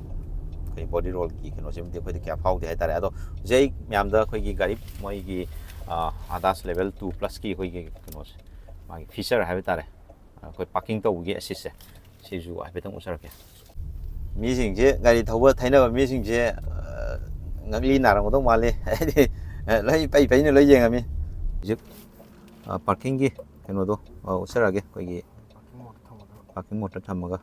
ꯑꯩꯈꯣꯏ ꯕꯣꯗꯤ ꯔꯣꯜꯒꯤ ꯀꯩꯅꯣꯁꯤꯃꯗꯤ ꯑꯩꯈꯣꯏꯗ ꯀꯌꯥ ꯐꯥꯎꯗꯦ ꯍꯥꯏꯇꯥꯔꯦ꯫ ꯑꯗꯣ ꯍꯧꯖꯤꯛ ꯑꯩ ꯃꯌꯥꯝꯗ ꯑꯩꯈꯣꯏꯒꯤ ꯒꯥꯔꯤ ꯃꯣꯏꯒꯤ, ꯑ, ꯑꯗꯥꯁ ꯂꯦꯚꯦꯜ ꯇꯨ ꯄ꯭ꯂꯁꯀꯤ ꯑꯩꯈꯣꯏꯒꯤ ꯀꯩꯅꯣꯁꯦ, ꯃꯥꯒꯤ ꯐꯤꯆꯔ ꯍꯥꯏꯕ ꯇꯥꯔꯦ, ꯑꯩꯈꯣꯏ ꯄꯥꯔꯀꯤꯡ ꯇꯧꯕꯒꯤ ꯑꯦꯁꯤꯁꯁꯦ, ꯁꯤꯁꯨ ꯍꯥꯏꯐꯦꯠꯇꯪ ꯎꯠꯆꯔꯛꯀꯦ꯫ ꯃꯤꯁꯤꯡꯁꯦ, ꯒꯥꯔꯤ ꯊꯧꯕ ꯊꯩꯅꯕ ꯃꯤꯁꯤꯡꯁꯦ, ꯑ, ꯉꯛꯂꯤ ꯅꯥꯔꯝꯒꯗꯧ ꯃꯥꯜꯂꯤ꯫ ꯍꯥꯏꯗꯤ, ꯑ, ꯂꯣꯏ ꯄꯩ ꯄꯩꯅ ꯂꯣꯏ ꯌꯦꯡꯉꯝꯃꯤ꯫ ꯍꯧꯖꯤꯛ, ꯑ, ꯄꯥꯔꯀꯤꯡꯒꯤ ꯀꯩꯅꯣꯗꯣ, ꯑ, ꯎꯠꯆꯔꯛꯑꯒꯦ, ꯑꯩꯈꯣꯏꯒꯤ ꯄꯥꯔꯀꯤꯡ ꯃꯣꯠꯇ ꯊꯝꯃꯒ꯫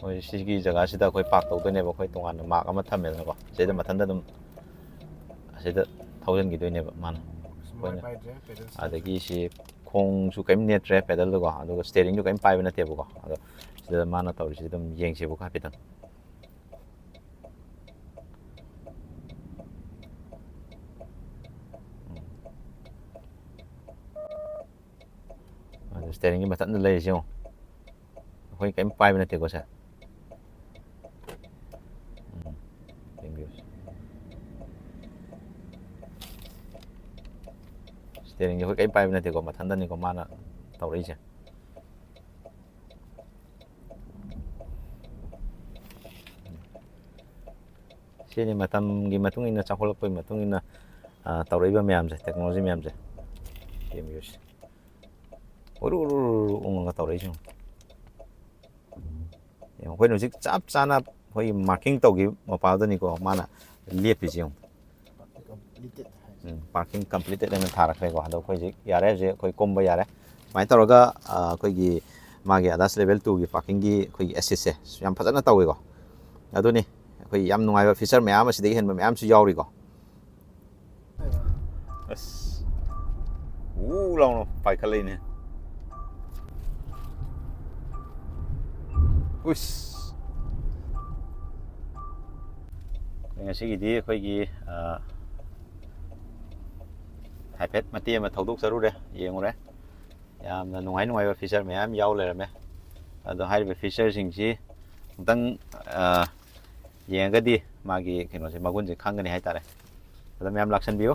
ꯍꯣꯏ, ꯁꯤꯒꯤ ꯖꯒꯥꯁꯤꯗ ꯑꯩꯈꯣꯏ ꯄꯥꯔꯛ ꯇꯧꯗꯣꯏꯅꯦꯕ꯫ ꯑꯩꯈꯣꯏ ꯇꯣꯉꯥꯟꯅ ꯃꯥꯔꯛ ꯑꯃ ꯊꯝꯃꯦꯗꯅꯀꯣ, ꯁꯤꯗ ꯃꯊꯟꯇ ꯑꯗꯨꯝ ꯑꯁꯤꯗ ꯊꯧꯖꯤꯟꯈꯤꯗꯣꯏꯅꯦꯕ ꯃꯥꯅ꯫ ꯁꯨꯃꯥꯏꯅ ꯑꯩꯈꯣꯏꯅ ꯄꯥꯏꯗ꯭ꯔꯦ, ꯄꯦꯗꯜ ꯁꯤꯗ꯫ ꯑꯗꯒꯤ ꯁꯤ ꯈꯣꯡꯁꯨ ꯀꯔꯤꯝ ꯅꯦꯠꯇ꯭ꯔꯦ ꯄꯦꯗꯜꯗꯨꯀꯣ, ꯑꯗꯨꯒ ꯁ꯭ꯇꯦꯔꯤꯡꯁꯨ ꯀꯔꯤꯝ ꯄꯥꯏꯕ ꯅꯠꯇꯦꯕꯀꯣ꯫ ꯑꯗꯣ ꯁꯤꯗ ꯃꯥꯅ ꯇꯧꯔꯤꯁꯤ ꯑꯗꯨꯝ ꯌꯦꯡꯁꯦꯕꯀꯣ ꯍꯥꯏꯐꯦꯠꯇꯪ꯫ ꯎꯝ꯫ ꯑꯗꯨ ꯁ꯭ꯇꯦꯔꯤꯡꯒꯤ ꯃꯊꯟꯇ ꯂꯩꯔꯤꯁꯤ ꯌꯦꯡꯉꯣ꯫ ꯑꯩꯈꯣꯏ ꯀꯔꯤꯝ ꯄꯥꯏꯕ ꯅꯠꯇꯦꯀꯣ ꯁꯦ꯫ ꯎꯝ, ꯌꯦꯡꯕꯤꯌꯨ꯫ ꯁ꯭ꯇꯦꯔꯤꯡꯁꯦ ꯑꯩꯈꯣꯏ ꯀꯔꯤꯝ ꯄꯥꯏꯕ ꯅꯠꯇꯦꯀꯣ, ꯃꯊꯟꯇꯅꯤꯀꯣ ꯃꯥꯅ ꯇꯧꯔꯛꯏꯁꯦ꯫ ꯁꯤꯅꯤ ꯃꯇꯝꯒꯤ ꯃꯇꯨꯡ ꯏꯟꯅ, ꯆꯥꯎꯈꯠꯂꯛꯄꯒꯤ ꯃꯇꯨꯡ ꯏꯟꯅ, ꯑ, ꯇꯧꯔꯛꯏꯕ ꯃꯌꯥꯝꯁꯦ, ꯇꯦꯛꯅꯣꯂꯣꯖꯤ ꯃꯌꯥꯝꯁꯦ꯫ ꯌꯦꯡꯕꯤꯌꯨꯁꯦ꯫ ꯎꯔꯨ, ꯎꯔꯨ, ꯎꯔꯨ, ꯎꯔꯨ ꯎꯪꯉꯒ ꯇꯧꯔꯛꯏꯁꯦ ꯌꯦꯡꯉꯨ꯫ ꯌꯦꯡꯉꯨ, ꯑꯩꯈꯣꯏꯅ ꯍꯧꯖꯤꯛ ꯆꯞ ꯆꯥꯅ ꯑꯩꯈꯣꯏꯒꯤ ꯃꯥꯔꯀꯤꯡ ꯇꯧꯈꯤꯕ ꯃꯄꯥꯗꯨꯅꯤꯀꯣ ꯃꯥꯅ ꯂꯦꯞꯄꯤꯁꯦ ꯌꯦꯡꯉꯨ꯫ ꯄꯥꯔꯀꯤꯡ ꯀꯝꯄ꯭ꯂꯤꯇꯦꯠ ꯍꯥꯏꯁꯦ꯫ ꯎꯝ, ꯄꯥꯔꯀꯤꯡ ꯀꯝꯄ꯭ꯂꯤꯇꯦꯠ ꯍꯥꯏꯅ ꯊꯥꯔꯛꯈ꯭ꯔꯦꯀꯣ꯫ ꯑꯗꯣ ꯑꯩꯈꯣꯏ ꯍꯧꯖꯤꯛ ꯌꯥꯔꯦ, ꯍꯧꯖꯤꯛ ꯑꯩꯈꯣꯏ ꯀꯨꯝꯕ ꯌꯥꯔꯦ꯫ ꯁꯨꯃꯥꯏꯅ ꯇꯧꯔꯒ, ꯑ, ꯑꯩꯈꯣꯏꯒꯤ ꯃꯥꯒꯤ ꯑꯗꯥꯁ ꯂꯦꯚꯦꯜ ꯇꯨꯒꯤ ꯄꯥꯔꯀꯤꯡꯒꯤ ꯑꯩꯈꯣꯏꯒꯤ ꯑꯦꯁꯤꯁꯁꯦ ꯌꯥꯝ ꯐꯖꯅ ꯇꯧꯋꯦꯀꯣ꯫ ꯑꯗꯨꯅꯤ, ꯑꯩꯈꯣꯏ ꯌꯥꯝ ꯅꯨꯡꯉꯥꯏꯕ ꯐꯤꯆꯔ ꯃꯌꯥꯝ ꯑꯃ ꯁꯤꯗꯒꯤ ꯍꯦꯟꯕ ꯃꯌꯥꯝꯁꯨ ꯌꯥꯎꯔꯤꯀꯣ꯫ ꯑꯁ, ꯎ ꯂꯥꯎꯅ ꯄꯥꯏꯈꯠꯂꯛꯏꯅꯦ꯫ ꯎꯁ꯫ ꯉꯁꯤꯒꯤꯗꯤ ꯑꯩꯈꯣꯏꯒꯤ, ꯑ, ꯍꯥꯏꯐꯦꯠ ꯃꯇꯦꯛ ꯑꯃ ꯊꯧꯗꯣꯛꯆꯔꯨꯔꯦ, ꯌꯦꯡꯉꯨꯔꯦ꯫ ꯌꯥꯝꯅ ꯅꯨꯡꯉꯥꯏ ꯅꯨꯡꯉꯥꯏꯕ ꯐꯤꯆꯔ ꯃꯌꯥꯝ ꯌꯥꯎ ꯂꯩꯔꯝꯃꯦ꯫ ꯑꯗꯣ ꯍꯥꯏꯔꯤꯕ ꯐꯤꯆꯔꯁꯤꯡꯁꯤ ꯑꯃꯨꯛꯇꯪ, ꯑ, ꯌꯦꯡꯉꯒꯗꯤ ꯃꯥꯒꯤ ꯀꯩꯅꯣꯁꯦ, ꯃꯒꯨꯟꯁꯦ ꯈꯪꯒꯅꯤ ꯍꯥꯏꯇꯥꯔꯦ꯫ ꯑꯗꯨ ꯃꯌꯥꯝ ꯂꯥꯛꯁꯟꯕꯤꯌꯨ꯫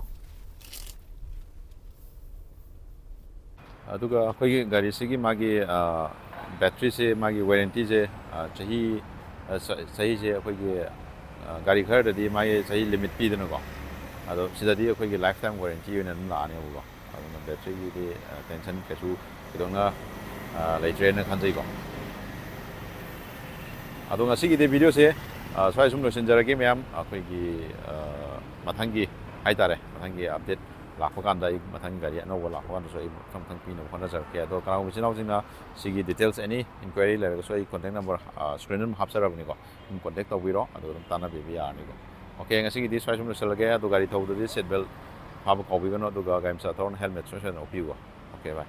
ꯑꯗꯨꯒ ꯑꯩꯈꯣꯏꯒꯤ ꯒꯥꯔꯤꯁꯤꯒꯤ ꯃꯥꯒꯤ, ꯑ, ꯕꯦꯇ꯭ꯔꯤꯁꯦ, ꯃꯥꯒꯤ ꯋꯥꯔꯦꯟꯇꯤꯁꯦ, ꯑ, ꯆꯍꯤ, ꯑ, ꯆ-, ꯆꯍꯤꯁꯦ ꯑꯩꯈꯣꯏꯒꯤ, ꯑ, ꯒꯥꯔꯤ ꯈꯔꯗꯗꯤ ꯃꯥꯒꯤ ꯆꯍꯤ ꯂꯤꯃꯤꯠ ꯄꯤꯗꯅꯀꯣ, ꯑꯗꯣ ꯁꯤꯗꯗꯤ ꯑꯩꯈꯣꯏꯒꯤ ꯂꯥꯏꯐ ꯇꯥꯏꯝ ꯋꯥꯔꯦꯟꯇꯤ ꯑꯣꯏꯅ ꯑꯗꯨꯝ ꯂꯥꯛꯑꯅꯦꯕꯀꯣ꯫ ꯑꯗꯨꯅ ꯕꯦꯇ꯭ꯔꯤꯒꯤꯗꯤ, ꯑ, ꯇꯦꯟꯁꯟ ꯀꯩꯁꯨ ꯊꯣꯏꯗꯣꯛꯅ, ꯑ, ꯂꯩꯇ꯭ꯔꯦꯅ ꯈꯟꯖꯩꯀꯣ꯫ ꯑꯗꯣ ꯉꯁꯤꯒꯤꯗꯤ ꯚꯤꯗꯤꯑꯣꯁꯦ, ꯑ, ꯁ꯭ꯋꯥꯏ ꯁꯨꯝ ꯂꯣꯏꯁꯤꯟꯖꯔꯒꯦ ꯃꯌꯥꯝ꯫ ꯑꯩꯈꯣꯏꯒꯤ, ꯑ, ꯃꯊꯪꯒꯤ ꯍꯥꯏꯇꯥꯔꯦ, ꯃꯊꯪꯒꯤ ꯑꯞꯗꯦꯠ ꯂꯥꯛꯄ ꯀꯥꯟꯗ, ꯑꯩ ꯃꯊꯪ ꯒꯥꯔꯤ ꯑꯅꯧꯕ ꯂꯥꯛꯄ ꯀꯥꯟꯗꯁꯨ ꯑꯩ ꯃꯊꯪ ꯃꯊꯪ ꯄꯤꯅꯕ ꯍꯣꯠꯅꯖꯔꯛꯀꯦ꯫ ꯑꯗꯣ ꯀꯅꯥꯒꯨꯝꯕ ꯏꯆꯤꯟ ꯏꯅꯥꯎꯁꯤꯡꯅ ꯁꯤꯒꯤ ꯗꯤꯇꯦꯜꯁ ꯑꯦꯅꯤ ꯏꯟꯀ꯭ꯋꯥꯏꯔꯤ ꯂꯩꯔꯒꯁꯨ ꯑꯩ ꯀꯣꯟꯇꯦꯛ ꯅꯝꯕꯔ, ꯑ, ꯁ꯭ꯀ꯭ꯔꯤꯟꯗ ꯑꯗꯨꯝ ꯍꯥꯞꯆꯔꯕꯅꯤꯀꯣ, ꯑꯗꯨꯝ ꯀꯣꯟꯇꯦꯛ ꯇꯧꯕꯤꯔꯣ, ꯑꯗꯨꯒ ꯑꯗꯨꯝ ꯇꯥꯟꯅꯕꯤꯕ ꯌꯥꯔꯅꯤꯀꯣ꯫ ꯑꯣꯀꯦ, ꯉꯁꯤꯒꯤꯗꯤ ꯁ꯭ꯋꯥꯏ ꯁꯨꯝ ꯂꯣꯏꯁꯤꯜꯂꯒꯦ꯫ ꯑꯗꯣ ꯒꯥꯔꯤ ꯊꯧꯕꯗꯗꯤ ꯁꯤꯠ ꯕꯦꯜꯠ ꯐꯥꯕ ꯀꯥꯎꯕꯤꯒꯅꯨ, ꯑꯗꯨꯒ ꯒꯥꯔꯤ ꯃꯆꯥ ꯊꯧꯔꯅ ꯍꯦꯜꯃꯦꯠ ꯁꯣꯏ ꯁꯣꯏꯗꯅ ꯎꯞꯄꯤꯌꯨꯀꯣ꯫ ꯑꯣꯀꯦ, ꯕꯥꯏ꯫